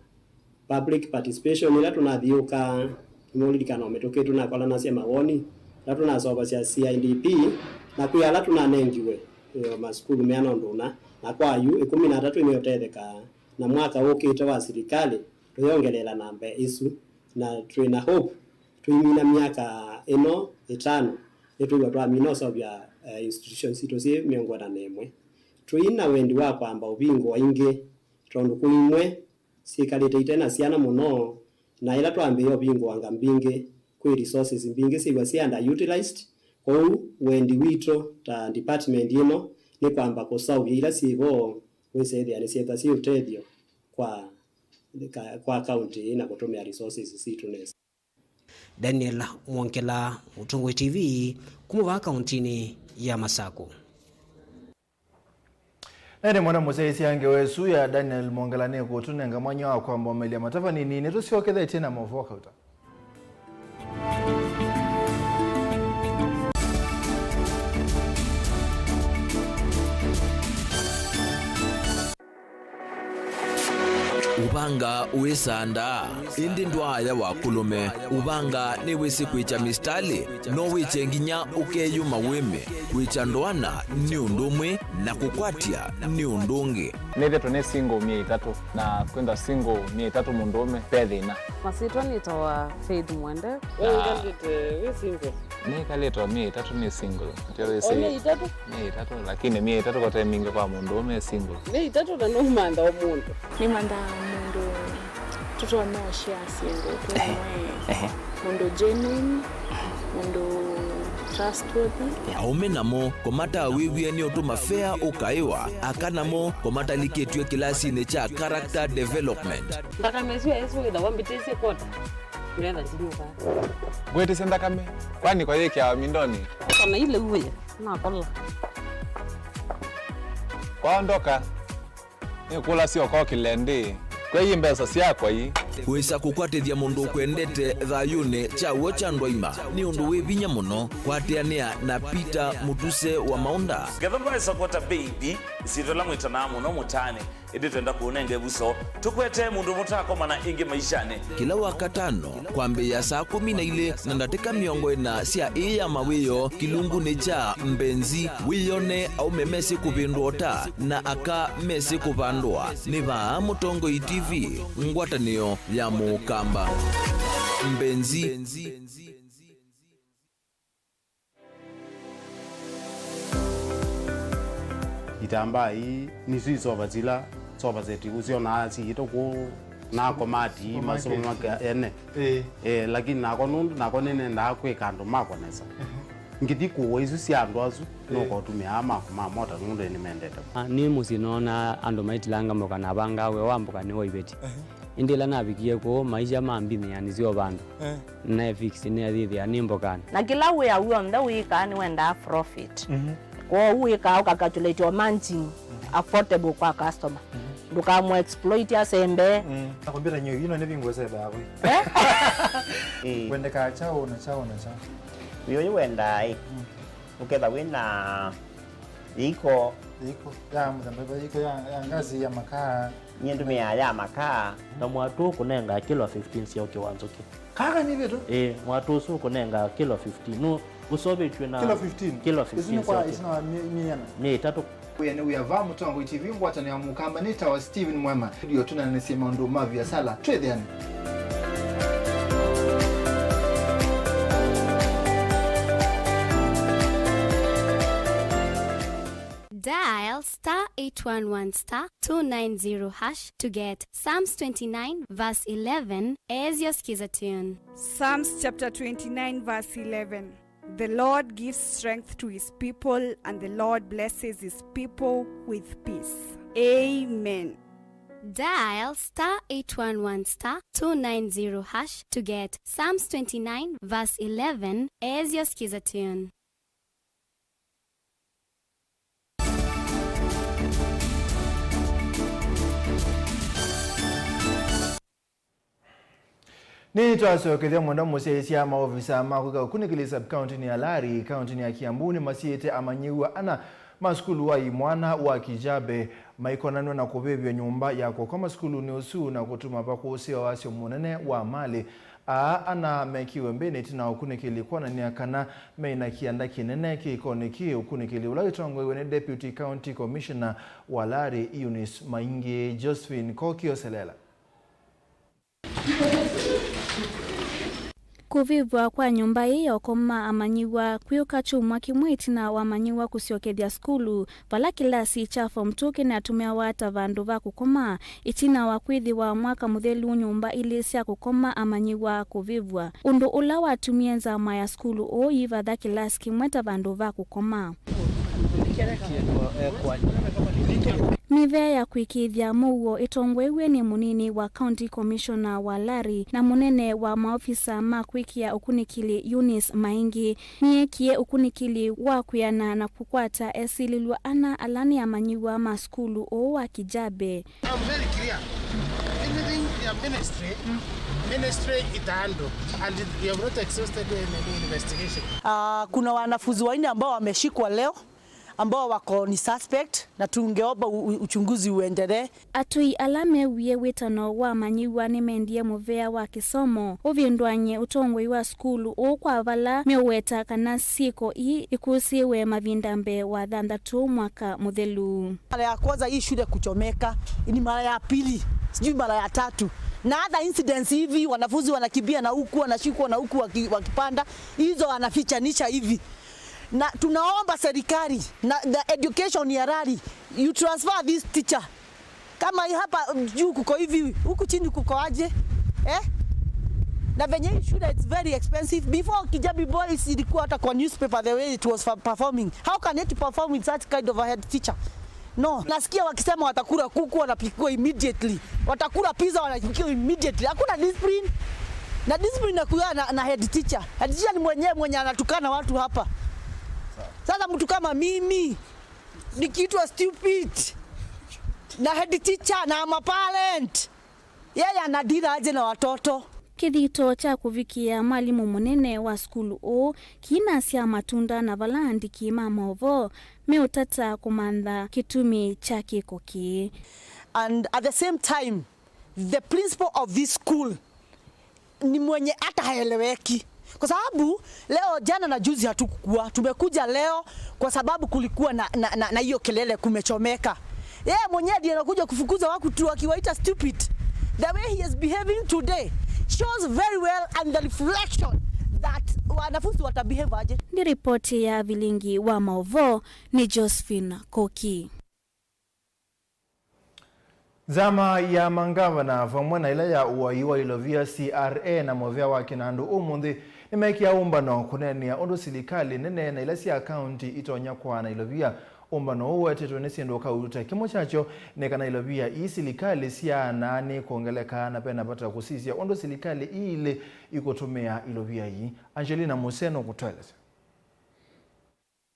public participation ĩla tũnathiũka, nĩmũlilikana o mĩtũkĩ tũnakolanasya mawoni, ĩla tũnaseũvasya C I D P, na kwĩ ala tũnanengiwe, eh, masukulu meana ũndũ ũna, na kwa yu ĩkũmi na atatũ nĩũtethekaa, na mwaka ũkĩte wa silikalĩ tũyongeleela namba ĩsu, na twĩ na hope tũimina myaka ĩno ĩtano, nĩtwĩw'a twamina ũseũvya, eh, institutions sitũ syĩ mĩongo ĩna na ĩmwe. Tũi na wendi wa kwamba ũvingũa ingĩ, tondũ kwĩ imwe syĩkalĩte ite na syana mũno, na ĩla twambĩĩa ũvingũanga mbingĩ, kwĩ resources mbingĩ syĩw'a syĩ underutilized. Kwoou wendi witũ ta department ĩno nĩ kwamba kũseũvya ila syĩ vo, wĩsethĩa nĩsyĩthwa syĩ ũtethyo kwa, ka-, kwa county ĩĩ na kũtũmĩa resources sitũ nesa. Daniel Mwongela, Mũtongoi T V, kuma vaa kauntinĩ ya Masakũ. Na ĩndĩ mwana mũsyaĩĩsya ngewa ĩsu ya Daniel Mwongela nĩkũtũnenga mwanya wa kwamba ũmelya matava nini, nĩtũsyokethetye na maũvoo kauta. Ũvanga wĩsandaa, ĩndĩ ndwaaya wa kũlũme. Ũvanga nĩwĩsĩ kwĩkya mĩsitalĩ, no wĩkye nginya ũkeyũma wĩme. Kwĩkya ndoana nĩ ũndũ ũmwe, na kũkwatya nĩ ũndũ ũngĩ. Nĩthĩtwe nĩ single myei ĩtatũ, na kwĩthwa single myei ĩtatũ mũndũũme ve thĩna. Masyĩtwa nĩtawa Faith Mwende. We wĩkalĩte wĩ single? Nĩkalĩte o myei ĩtatũ nĩ single. Ndio wĩsĩ. O myei ĩtatũ? Myei ĩtatũ, lakini myei ĩtatũ kote mingĩ kwa mũndũũme e single. Myei ĩtatũ na nũmantha o mũndũ. Nĩmanthaa mũndũ tũtonya ũshare syĩndũ twĩ. Ehe. Mũndũ genuine, mũndũ trustworthy. Aũme namo, kũmatawĩw'ĩa nĩ ũtũma fea ũkaĩwa, aka namo, kũmatalikĩtw'e kĩlasinĩ kya character development. Nthakame ĩsu ya Yesũ wĩthawa mbĩtĩsye kota. Ngetha ndinyuka. Ngwĩtĩsye nthakame, kwani kwa yĩkĩawa mindonĩ? Kana ile uwe, nakola. Kwaondoka, nĩkũlasya ũkokĩle ndĩ. Kwei mbesa syakwa ii. Wĩsa kũkwatĩthya mũndũ ũkwendete thayũnĩ kya w'o kya ndwaima nĩ ũndũ wĩ vinya mũno. Kwatĩanĩa na Peter Mũtuse wa Maũnda. Ngetha ndwaĩsa kwota baby, ĩsyĩtwa ĩla mwĩtanaa mũno mũtaanĩ. Ĩndĩ twenda kũũnenga ĩvuso, tũkwete mũndũ mũtakomana ĩngĩ maishanĩ. Kĩla Wakatano, kwambĩĩa saa kũmi na ilĩ na ndatĩka mĩongo ĩna sya ĩĩ ya mawĩoo kĩlungunĩ kya Mbenzi, wĩyone aũme mesĩ kũvĩndũa ũta na aka mesĩ kũvandũa. Nĩ vaa Mũtongoi T V, ngwatanĩo ya Mũkamba. Mbenzi. Itambaa ii nĩsyo isova sila, sofa set ũsyonaa siitũ kũu na komati, masomo make ene. Ĩĩ. Eh, lakini nakwa nũndũ nakwa nĩnendaa kwĩka andũ makwa nesa. Ngĩthi kũũa isu sya andũ asu, nũkotũmĩa aa makwa ma mota nũndũ nĩmendete. Ah, nĩ mũsyĩ noona andũ maitilanga mboka na avangaa wĩa wa mboka nĩ wa iveti. Ĩndĩ ĩla navikie kũu, maisha ma mbinĩ yanisyo vandũ. Eh. Naefix nĩathĩthĩa nĩ mbokanĩ. Na kĩla wĩa w'onthe wĩkaa nĩwendaa profit. Mhm. Kwoou wĩkaa ũkacalculate o margin affordable kwa customer. Mhm. Ndũkamũ exploit asembe. Mm. Na kompyuta nyo ino nĩ vingo sebe yako. Eh? Eh. Kwendeka chao na chao na chao. Wĩyo wendaa ĩ. Mm. Ũketha wĩna Yĩiko. Yĩiko ya mũthemba, yĩiko ya, ya ngazi ya makaa. Nyie ndũmĩaa ya makaa. Na mwatũ ũkũnenga kilo fifteen sya ũkĩ wa nzũkĩ. Kaka nĩ vitu? Ĩĩ, mwatũ ũsu ũkũnenga kilo fifteen. Nũ ũsovĩtw'e na kilo fifteen? Kilo fifteen. Isu nĩ kwa sya ũkĩ. Isu na mi-, miana? Mĩĩ ĩtatũ. Wĩa nĩ wĩa va Mũtongoi T V ngwatanĩo ya Mũkamba nĩ tawa Steven Mwema. Video tũnanĩsye maũndũ ma viasala. Twĩthĩane. Dial star eight one one star two nine zero hash to get Psalms twenty-nine verse eleven as your skiza tune. Psalms chapter twenty-nine verse eleven. The Lord gives strength to his people, and the Lord blesses his people with peace. Amen. Dial star eight one one star two nine zero hash to get Psalms twenty-nine verse eleven as your skiza tune. Nĩtwasyokethya mũno mũsyaĩĩsya. Maovisa ma kwĩka ũkunĩkĩli sub-county-nĩ ya Lari, kaunti-nĩ ya Kiambu, nĩmasiĩĩte amanyĩw'a ana ma sukulu wa imwana wa Kijabe maikonanw'a na kũvĩvw'a nyũmba ya kũkoma sukulunĩ ũsu na kũtuma vakũsĩwa wasyo mũnene wa malĩ. Aa ana mekiwe mbĩnĩ ĩtina wa ũkunĩkĩli kwonany'a kana me na kĩanda kĩnene kĩkonĩ kĩĩ. Ũkunĩkĩli ũla wĩtongoew'e nĩ Deputy County Commissioner wa Lari, Eunice Maingi. Josephine Koki oselela. Kũvĩvw'a kwa nyũmba ĩĩ ya ũkoma amanyĩw'a kwĩũka kyumwa kĩmwe ĩtina wa amanyĩw'a kũsyokethya sukulu, vala kĩlasi kya form two kĩnatũmĩawa ta vandũ va kũkoma, ĩtina wa kwĩthĩwa mwaka mũthelu nyũmba ilĩ sya kũkoma amanyĩw'a kũvĩvw'a, ũndũ ũla watumie nzama ya sukulu ũũ yĩvatha kĩlasi kĩmwe ta vandũ va kũkoma. Mĩvea ya kũĩkĩĩthya mũuo ĩtongoew'e nĩ mũnini wa County Commissioner wa Lari na mũnene wa maofisa ma kwĩkĩa ũkunĩkĩli Eunice Maingi nĩyeekie ũkunĩkĩli wa kwĩana na kũkwata esilĩlw'a ana ala nĩ amanyĩw'a ma sukulu ũũ wa Kijabe. I'm very clear. Anything ya ministry, ministry itahandle, and you have not exhausted any investigation. Ah, kuna wanafunzi wanne ambao wameshikwa leo. ambao wako ni suspect, na tungeomba u-, u-, uchunguzi uendelee. Atũi ala mewie wĩtano wa amanyĩw'a nĩmendie mũvea wa kĩsomo ũvĩndũany'e ũtongoi wa sukulu ũũ, kwa vala meũweta kana syĩko ii ikũsĩĩwe mavinda mbee wa thanthatũ mwaka mũthelu. Mara ya kwanza hii shule kuchomeka, ni mara ya pili, sijui mara ya tatu. Na other incidents hivi, wanafunzi wanakimbia na huku, wanashikwa na huku waki-, wakipanda, hizo wanafichanisha hivi. Na tunaomba serikali na, na education ya Rari, you transfer this teacher. Kama hii hapa juu kuko hivi, huku chini kuko aje? Eh? Na venye hii shule, it's very expensive. Before Kijabi Boys ilikuwa hata kwa newspaper the way it was fa-, performing. How can it perform with such kind of a head teacher? No. Nasikia wakisema watakula kuku, wanapikiwa immediately. Watakula pizza, wanapikiwa immediately. Hakuna discipline. Na discipline inakuwa na, na head teacher. Head teacher ni mwenyewe mwenye anatukana watu hapa. Sasa mtu kama mimi nikiitwa stupid na head teacher na ma parent, yeye anadira aje na watoto? Kĩthito kya kũvikĩa mwalimũ mũnene wa sukulu ũũ kinasya matunda, na vala andĩki ma maũvoo meũtata kũmantha kĩtumi kya kĩko kĩĩ. And at the same time, the principal of this school ni mwenye hata haeleweki, kwa sababu leo, jana na juzi hatukukuwa, tumekuja leo kwa sababu kulikuwa na, na, na, na hiyo kelele, kumechomeka. Yeye mwenyewe ndiye anakuja kufukuza watu tu akiwaita stupid. The way he is behaving today shows very well and the reflection that wanafunzi watabehave aje. Nĩ ripoti ya vilingi wa maũvoo, nĩ Josephine Koki. Nzama ya mangavana vamwe na ĩla ya ũai wa ilovia, C R A, na mũvĩa wa kĩnandũ ũmũnthĩ nĩmeekie ũmbano kũneenea ũndũ silikalĩ nene na ila sya kaunti itonya kũaana ilovia. Ũmbano ũũ wetetwe nĩ syĩndũ kauta. Kĩmwe kyakyo nĩ kana ilovia ii silikalĩ syaanaa nĩ kwongeleka, na vena vata kũsisya ũndũ silikalĩ ii ilĩ ikũtũmĩa ilovia ii. Angelina Museno kũtũelesya.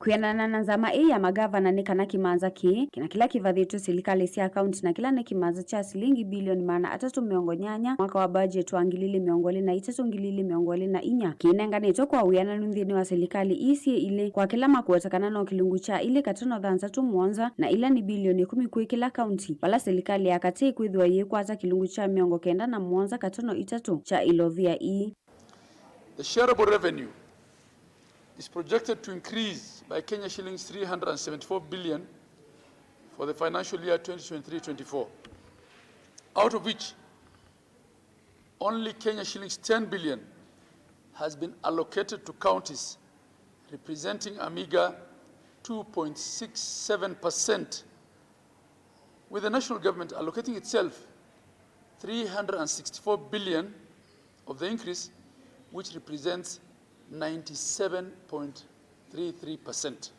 Kwĩanana na nzama ĩĩ ya magavana, nĩ kana kĩmanza kĩĩ, na kĩla kĩvathĩtw'e silikalĩ sya kaunti, na kĩla nĩ kĩmanza kya silingi bilioni maana atatũ mĩongo nyanya mwaka wa budget wa ngili ili mĩongo ĩlĩ na itatũ, ngili ili mĩongo ĩlĩ na inya, kĩnenganĩtwe kwa wĩananu nthĩnĩ wa silikalĩ ii syĩ ilĩ, kwa kĩla makũweta kana no kĩlungu kya ilĩ katono thanthatũ mũonza, na ila nĩ bilioni ĩkũmi kwĩ kĩla kaunti, vala silikalĩ ya katĩ ĩkwĩthĩwa yĩkwata kĩlungu kya mĩongo kenda na mũonza katono itatũ kya ilovia ii. The shareable revenue is projected to increase by Kenya shillings three hundred and seventy-four billion for the financial year twenty twenty-three twenty-four, out of which only Kenya shillings ten billion has been allocated to counties, representing a meager two point six seven percent, with the national government allocating itself three hundred and sixty-four billion of the increase, which represents ninety-seven point three three percent.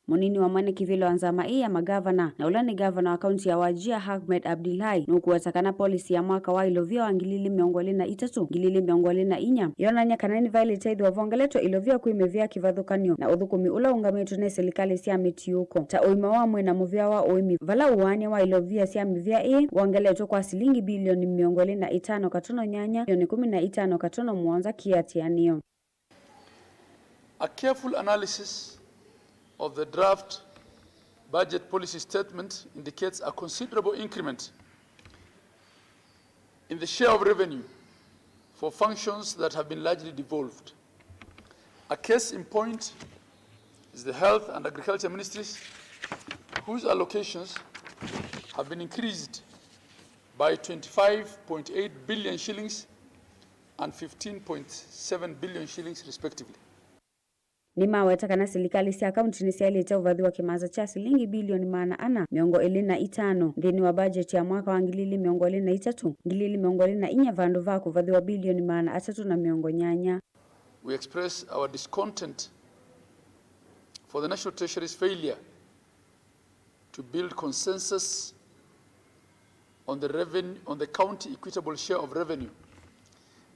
Mũnini wa mwene kĩvĩla wa nzama ĩĩ ya magavana, na ũla nĩ gavana wa kaunti ya Wajir, Ahmed Abdullahi, nũkũweta kana policy ya mwaka wa ilovia wa ngili ili mĩongo ĩlĩ na itatũ, ngili ili mĩongo ĩlĩ na inya yonany'a kana nĩvaĩlĩte ĩthĩwa vongeletwe ilovia kwĩ mĩvĩa kĩvathũkany'o na ũthũkũmi ũla ũũngamĩtwe nĩ silikalĩ sya mĩtiũko, ta ũima wa mwĩĩ na mũvĩa wa ũĩmi, vala ũaany'a wa ilovia sya mĩvĩa ĩĩ wongeletwe kwa silingi bilioni mĩongo ĩlĩ na itano katono nyanya, milioni kũmi na itano katono mũonza kĩatĩanĩo. A careful analysis of the draft budget policy statement indicates a considerable increment in the share of revenue for functions that have been largely devolved. A case in point is the health and agriculture ministries, whose allocations have been increased by twenty-five point eight billion shillings and fifteen point seven billion shillings, respectively. Nĩmaweta kana silikalĩ sya kaunti nĩsyaĩlĩte ũvathĩwa kĩmanza kya silingi bilioni maana ana mĩongo ĩlĩ na itano nthĩnĩ wa budget ya mwaka wa ngili ili mĩongo ĩlĩ na itatũ, ngili ili mĩongo ĩlĩ na inya, vandũ va kũvathĩwa bilioni maana atatũ na mĩongo nyanya. We express our discontent for the National Treasury's failure to build consensus on the reven-, on the county equitable share of revenue,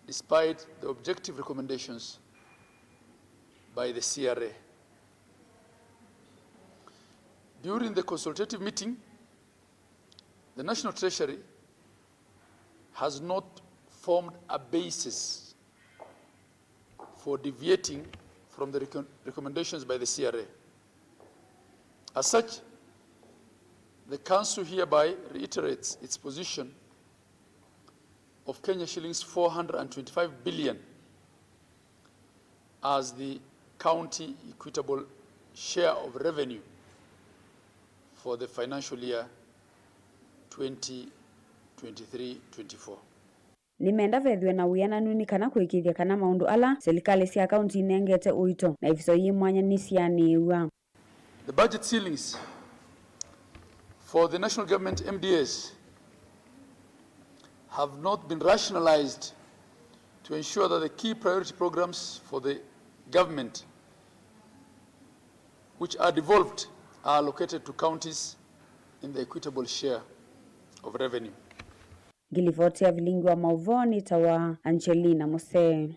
despite the objective recommendations by the C R A. During the consultative meeting, the National Treasury has not formed a basis for deviating from the recom-, recommendations by the C R A. As such, the Council hereby reiterates its position of Kenya shillings four hundred and twenty-five billion as the county equitable share of revenue for the financial year twenty twenty-three twenty-four. Nĩmenda vethĩwe na wĩananu nĩ kana kũĩkĩĩthya kana maũndũ ala silikalĩ sya kaunti inengete ũito na ĩviso yĩ mwanya nĩsianĩĩw'a. The budget ceilings for the national government M D As have not been rationalized to ensure that the key priority programs for the government which are devolved are allocated to counties in the equitable share of revenue. Ngilivoti ya vilingi wa maũvoo nĩtawa Angelina Musee.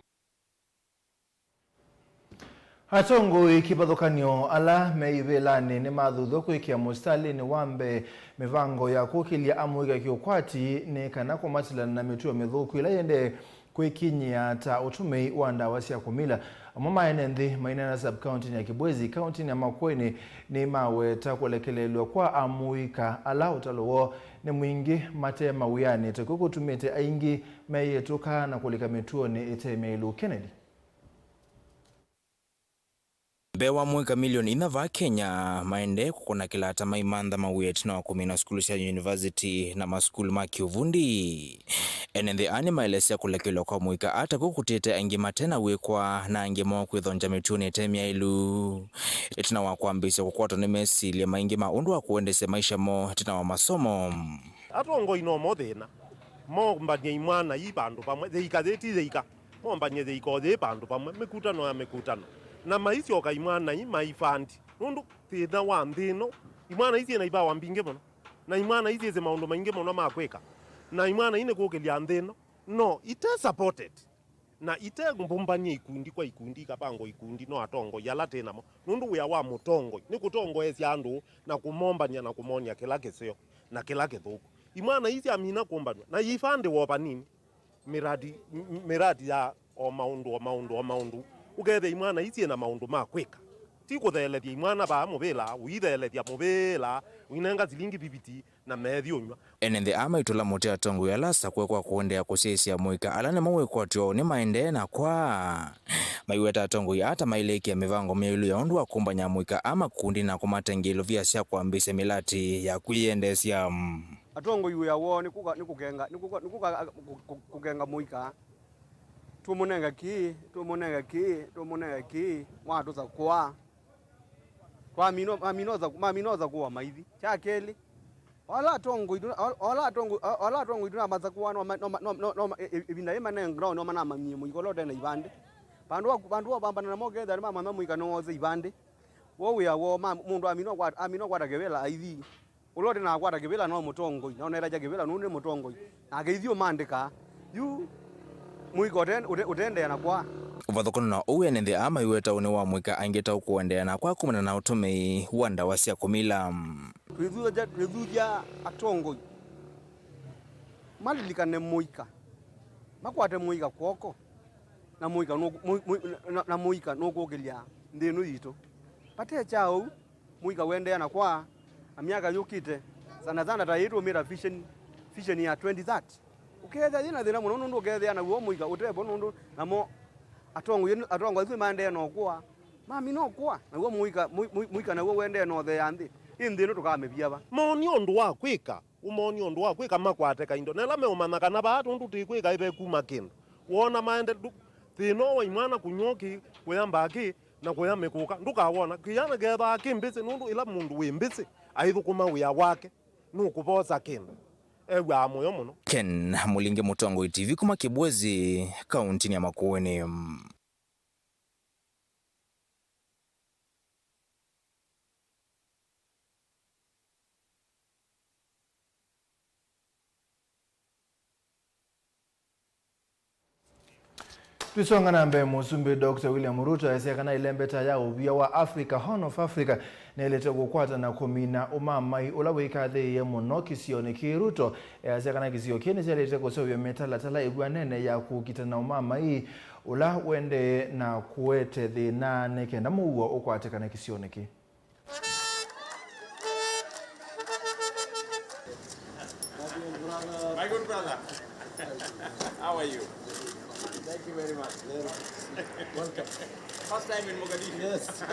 Atongoi kĩvathũkany'o ala me ivĩlanĩ nĩmathuthw'a kwĩkĩa mũsitalĩnĩ wa mbee mĩvango ya kũkĩlya amũika kĩũkwati nĩ kana kũmatilana na mĩtuo mĩthũku ĩla yĩendee kwĩkinyĩa ta ũtũmĩi wa ndawa sya kũmila. Amwe ma ene nthĩ maineena sub-county-nĩ ya Kibwezi, kaunti-nĩ ya Makueni, nĩmaweta kũlekelelw'a kwa amũika ala ũtalo woo nĩ mwingĩ mate mawĩanĩ, ta kw'o kũtumĩte aingĩ meyĩtũka na kũlika mĩtuonĩ ĩte myaĩlu. Kennedy. Mbee wa amũika milioni inya vaa Kenya maendee kũkũna kĩlata maimantha mawĩa ĩtina wa kũmina sukulu sya yunivasiti na masukulu ma kĩũvundi. Ene nthĩ aa nĩmaelesya kũlekelwa kwa amũika aa ta kw'o kũtĩte aingĩ mate na wĩkwa na angĩ moo kwĩthongya mĩtuonĩ ĩte myaĩlu. Ĩtina wa kwambĩĩsya kũkwatwa nĩ mesilya maingĩ ma ũndũ wa kũendesya maisha moo ĩtina wa masomo. Atongoi no mo thĩna, mombany'a imwana ii vandũ vamwe, yĩika yĩ ti yĩika, mombany'e yĩika o yĩ vandũ vamwe, mĩkutano ya mĩkutano, na maisyoka imwana ii maifandi, nũndũ thĩna wa nthĩ ĩno, imwana ii syĩ na ivawa mbingĩ mũno, na imwana ii syĩsĩ maũndũ maingĩ mũno ma kwĩka, na imwana ii nĩ kũkĩlya nthĩ ĩno, no ite supported. Na ite mbũmbany'e ikundi kwa ikundi, ikavangwa ikundi no atongoi ala twĩ namo, nũndũ wĩa wa mũtongoi nĩ kũtongoesya andũ na kũmombany'a na kũmony'a kĩla kĩseo na kĩla kĩthũku. Imwana ii syamina kũmbanw'a na iivandĩwa o vanini, mĩradi, m-, m-, mĩradi ya o maũndũ, o maũndũ, o maũndũ, ũkethĩa imwana ii syĩ na maũndũ ma kwĩka, ti kũtheelethya imwana vaa mũvĩla, ũitheelethya mũvĩla, ũinenga silingi viviti, na methi ũnyw'a. Ene nthĩ aa maitũla mũtĩ atongoi ala asakũe kwa kũendeea kũsyaĩĩsya amũika ala nĩmo wĩkwatyo nĩmaendee na kwaa. Maiweta atongoi aa ta mailĩkĩa mĩvango myaĩlu ya ũndũ wa kũmbany'a amũika aa makundi na kũmate ngĩlũvia sya kwambĩĩsya mĩlatĩ ya kwĩyendeesya. Atongoi wĩa woo nĩ kũka-, nĩ kũkenga, nĩ kũka-, nĩ kũka-, kũ-, kũ-, kũkenga mũika. Tũmũnenge kĩĩ, tũmũnenge kĩĩ, tũmũnenge kĩĩ, mwatũsakũa. Twamina, mamina ũthaku-, mamina ũthakũa maithi. Kya kelĩ, ola atongoi tu, o-, ola atongoi, o-, ola atongoi tu namasakũa no ma-, no ma-, no, no, no ma-, ĩ-, ĩ-, ĩvinda yĩ manengawa no manamanyie mũika ũla ũte na ivandĩ. Vandũ wa, vandũ wa vambana namo ketha nĩmamanya mũika nĩwose ivandĩ. Wo wĩa woo ma, mũndũ amina ũkwata, amina ũkwata kĩvĩla aithi. Ũla ũte na akwata kĩvĩla no mũtongoi, na ũneethasya kĩvĩla nũndũ nĩ mũtongoi. Nake ithyĩ ũmandĩkaa. Yu mũika ũte-, ũte-, ũteendeea na kwaa. Ũvathũkano na ũu, ene nthĩ aa maiweta ũnĩ wa mũika aingĩ ta ũkũendeea na kwaa kumana na ũtũmĩi wa ndawa sya kũmila. Twĩthuthya, twĩthuthya atongoi malilikane mũika, makwate mũika kw'oko, na mũika nũ-, mũ-, mũ-, na, na mũika nũkũkĩlya nthĩ ĩno yitũ. Vate kya ũu, mũika ũendeea na kwaa, na myaka yũkĩte, sana sana ta ĩĩ tũũmĩta vision, vision ya twenty thirty. Ũkeethĩa yĩ na thĩna mũno nũndũ ũkeethĩa naw'o mũika ũte vo nũndũ namo atongoi, atongoi asu maendee na ũkũa, mamina ũkũa, naw'o mũika, mũi-, mũi-, mũika naw'o ũendee na ũtheea nthĩ. Ĩ nthĩ ĩno tũkamĩvia va? Moonie ũndũ wa kwĩka, ũmoonie ũndũ wa kwĩka makwate kaindo, na ĩla meũmanya kana vaa tũndũ twĩ kwĩka ĩvekuma kĩndũ. Woona maende ndũ-, thĩna ũũ wa imwana kũnyw'a ũkĩ, kũya mbakĩ, na kũya mĩkũka, ndũkawona. Kĩana keethaa kĩ mbĩsĩ, nũndũ ĩla mũndũ wĩ mbĩsĩ aithũkũma wĩa wake, nũkũvosa kĩndũ, ew'aa mũyo mũno. Ken Mũlingi, Mũtongoi T V, kuma Kĩbwezi, kauntinĩ ya Makueni. Tũisonga na mbee, Mũsumbĩ Doctor William Ruto easya kana ĩlembeta ya ũvia wa Africa, Horn of Africa, nĩyaĩlĩte kũkwata na kũmina ũmamai ũla wĩkathĩĩe mũno kĩsionĩ kĩĩ. Ruto easya kana kĩsio kĩĩ nĩkyaĩlĩte kũseũvya mĩtalatala ĩvw'anene ya kũkita na ũmamai ũla ũendee na kũete thĩna nĩ kenda mũuo ũkwatĩkane kĩsionĩ kĩĩ. My good brother, how are you? Thank you very much. Welcome. First time in Mogadishu. Yes.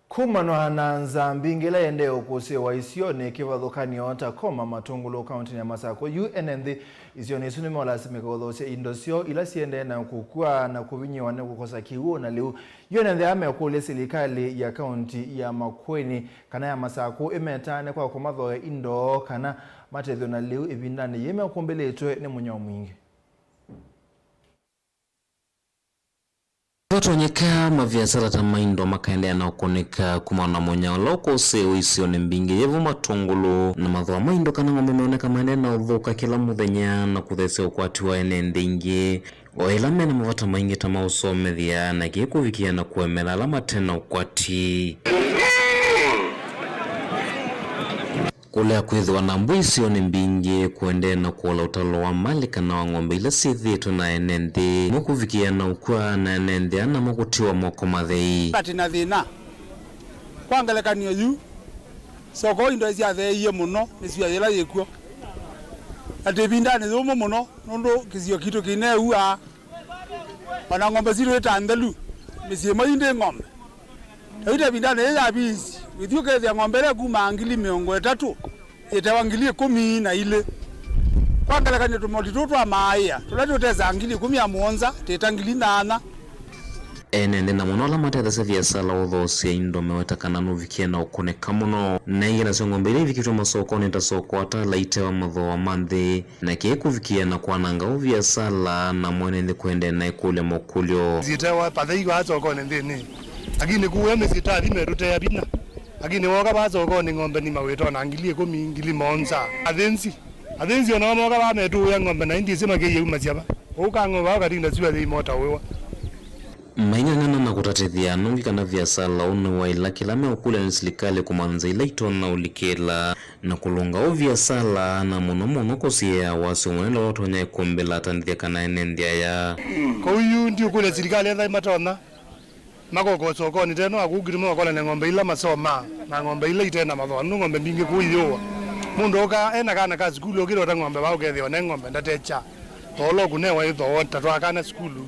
Kumanwa na nzaa mbingĩ ĩla ĩendee ũkũsĩĩwa isionĩ kĩvathũkany'o ta Koma, Matũngũlũ, kaũntĩnĩ ya Masakũ, yu ene nthĩ isionĩ isu nĩmolasimĩka ũthoosya indo syoo ila siendee na kũkw'a na kũvinyĩĩwa nĩ kũkosa kĩw'ũ na lĩu. Yu ene nthĩ aa mekũlya silikalĩ ya kaũntĩ ya Makueni kana ya Masakũ ĩmetaane kwa kũmathooea indo kana matethw'e na lĩu ĩvindanĩ yĩĩ mekũmbĩlĩtwe nĩ mũnyao mwingĩ. Vatonyeka, maviasala ta ma indo makaendeea na ũkũnĩka kumana na mũnyao ũla ũkũsĩĩwa isionĩ mbingĩ yĩvo Matũngũlũ, na mathooa ma indo kana ng'ombe meoneka maendeea na ũthũka kĩla mũthenya na kũthesya ũkwati wa ene nthĩ ingĩ, o ĩla mena mavata maingĩ ta ma ũsomethya, na kĩĩ kũvikĩa na kũemela ala mate na ũkwati. Kũlea kwĩthĩwa na mbũi isionĩ mbingĩ kũendee na kũola ũtalo wa malĩ kana wa ng'ombe ila syĩthĩĩtwe na ene nthĩ, mo kũvikĩa na ũkw'a na ene nthĩ ana mo kũtiwa moko mathei. Atĩ na thĩna. Kwa ngelekany'o yu, soko indo syatheeie mũno nĩ syũa yĩla yĩkw'o. Atĩ ĩvindanĩ yũmũ mũno, nũndũ kĩsio kitũ kĩneua, o na ng'ombe sitũ ita nthelu, mĩsyĩ ĩmwe yu ndĩ ng'ombe. Yu ta ĩvindanĩ yĩĩ ya visi, wĩthi ũkethĩa ng'ombe ĩla ĩkumaa ngili mĩongo ĩtatũ, yĩtewa ngili ĩkũmi na ilĩ. Kwa ngelekany'o, tũmoti tũũ twa maaĩa, tũla tũtesaa ngili ĩkũmi na mũonza, tĩta ngili nyanya. Ene nthĩ na mũno ala matethasya viasala ũthoosya indo meweta kana nũvikie na ũkũnĩka mũno. Na ingĩ nasyo ng'ombe ila ivikĩtwe masokonĩ ta soko atala itewa mathooa ma nthĩ, na kĩĩ kũvikĩa na kwananga ũviasala na mwene nthĩ kũendee na ĩkũlya mokũlyo. Syĩtewa pathei vaa sokonĩ nthĩnĩ, lakini kuya mĩsyĩ ta athi metũtea vinya, lakini woka vaa sokonĩ ng'ombe nima wĩtona ngili ĩkũmi, ngili mũonza. Athĩnzi, athĩnzi onao moka vaa metũĩa ng'ombe na indi ĩsĩ makĩiya uma syava. Ũu kang'o vaa ũkatinda syũa yĩimota ũĩwa. Maing'ang'ana na kũtatĩthya anũngi kana viasala ũũ nĩwaĩla, kĩla meũkũlya nĩ silikalĩ kũmantha nzĩa ila itonya ũlikĩla na kũlũnga ũviasala, na mũno mũno kũsiĩĩa wasyo mũnene ũla ũtonya ĩkũmbĩ la atandĩthya kana ene nthĩ aya. Kwoou yu ndiũkũlya silikalĩ ethĩwa matonya makoka sokonĩ teno akũkituma makolane ng'ombe ila masomaa na ng'ombe ila ite na mathooa, nũndũ ng'ombe mbingĩ kũu iyũwa. Mũndũ oka ena kana ka sukulu, ũkĩlota ng'ombe vaa ũkethĩwa ne ng'ombe ndatekya. Thooa ũla ũkũnewa ĩthooa ta twa kana sukulu.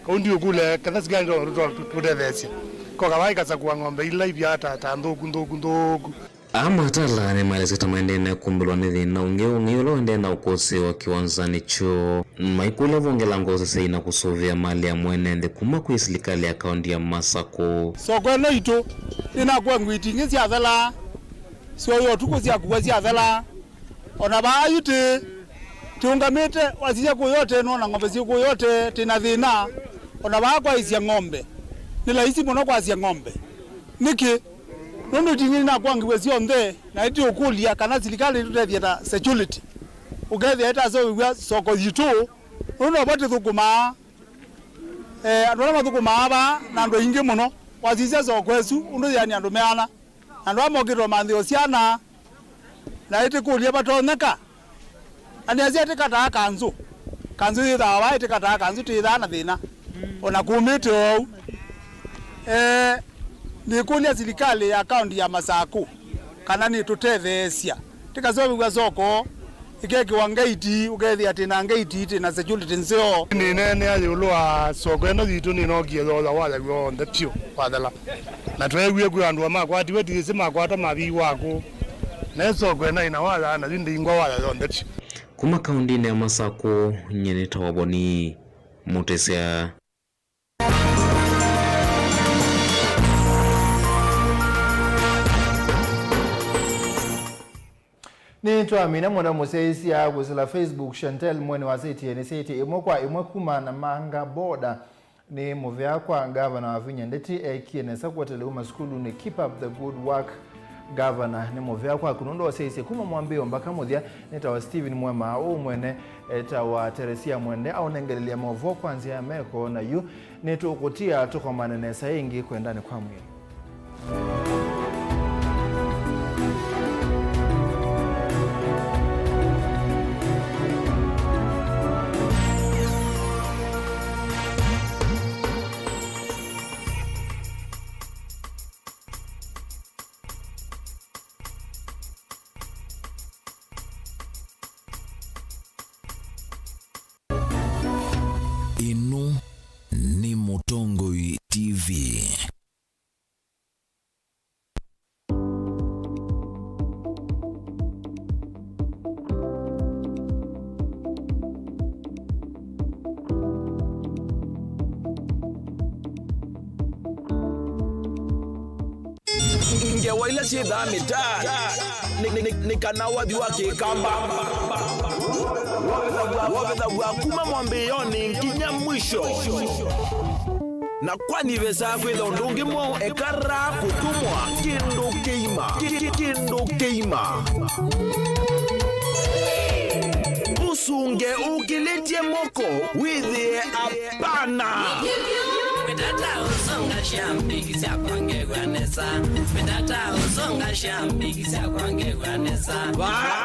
Kau ndiũkũlya ketha silikalĩ tũtetheesya. Koka vaa ikasakũa ng'ombe ila ivyaa ta, ta nthũku, nthũku, nthũku. Aa matala nĩmaelesye ta maendee na kũmbĩlwa nĩ thĩna ũngĩ ũng'ei ũla ũendee na ũkũsĩĩwa kĩwanzanĩ kyoo, maikũlya vongela ngoo sesei na kũsũvĩa malĩ ya mwene nthĩ kuma kwĩ silikalĩ ya kaũntĩ ya Masakũ. Soko ĩno itũ nĩnakw'a ngwiti ingĩ syathelaa, syoya ũtukũ syakuwa syathelaa. O na vaa yu tĩ, tĩũngamĩte, wasisya kũũ yote, nũona ng'ombe syĩ kũũ yote, tĩ na thĩna. O na vaa kwaĩsya ng'ombe, nĩ laisi mũno kwasya ng'ombe. Nĩkĩ? Nũndũ itingĩ nĩnakwangĩw'e syonthe, na ĩtĩũkũlya kana silikalĩ ĩtũtethye ta security. Ũkethĩa ĩtaseũvĩw'a soko yitũ, nũndũ novo tũthũkũmaa. Eh, andũ ala mathũkũmaa vaa na andũ aingĩ mũno, wasisya soko ĩsu, ũndũ yĩani andũ meana. Na andũ aa mokĩte ũmanthĩo syana, na ĩtĩkũlya vatonyeka. Na nĩasya ĩtĩkataa kanzũ. Kanzũ yĩthaa vaa ĩtĩkataa kanzũ tĩthaa na thĩna. O na kũmĩte oou. Eh, nĩkũlya silikalĩ ya kaũntĩ ya Masakũ kana nĩtũtetheesya. Tĩkaseũvĩw'a soko, ĩkekĩwa ngeiti, ũkethĩa tĩ na ngeiti, tĩ na security nzeo. Nĩneenea ĩũlũ wa soko ĩno yitũ nĩnookie yooya waya w'onthe vyũ wathela. Na tweewie kwĩ andũ makwatiwe tiĩsĩ makwata maviiwa kũ. Na ĩ soko ĩna ĩna waya na yu ndĩingwa waya yonthe vyũ. Kuma kaũntĩnĩ ya Masakũ, nyie nĩtawa Boni Mũtĩsya. Nĩtwamina mũno mũsyaĩĩsya kwĩsĩla Facebook. Chantel Mweni wasĩtye, nĩsyaĩtye ĩmwe kwa ĩmwe kuma Namanga border. Nĩ mũvea kwa ngavana Wavinya Ndeti, eekie nesa kũete lĩu masukulunĩ. Keep up the good work. Ngavana nĩ mũvea kwaku nũndũ wasyaisye kuma mwambĩĩo mbaka mũthya. Nĩtawa Stephen Mwema, ũũ mwene etawa Teresia Mwende, aũnengelelya maũvoo kwa nzĩa ya meko, na yu nĩtũkũtia tũkomane nesa ĩngĩ kwendanĩ kwa mwĩĩ. Ĩno nĩ Mũtongoi T V. Ngewa ila syĩthaa mĩtaa nĩ, nĩ, nĩ, nĩ kana wathi wa kĩkamba wovethaw'a kuma mwambĩĩonĩ nginya mwisho. Na kwani vesaa kwĩtha ũndũ ũngĩ mwaũ ekara kũtũmwa kĩndũ kĩima, kĩ-, kĩ-, kĩndũ kĩima. Ũsunge ũkĩlĩtye moko wĩthĩe apana. Mitata usonga shambi kisha kwangegwa nesa. Mitata usonga shambi kisha kwangegwa nesa.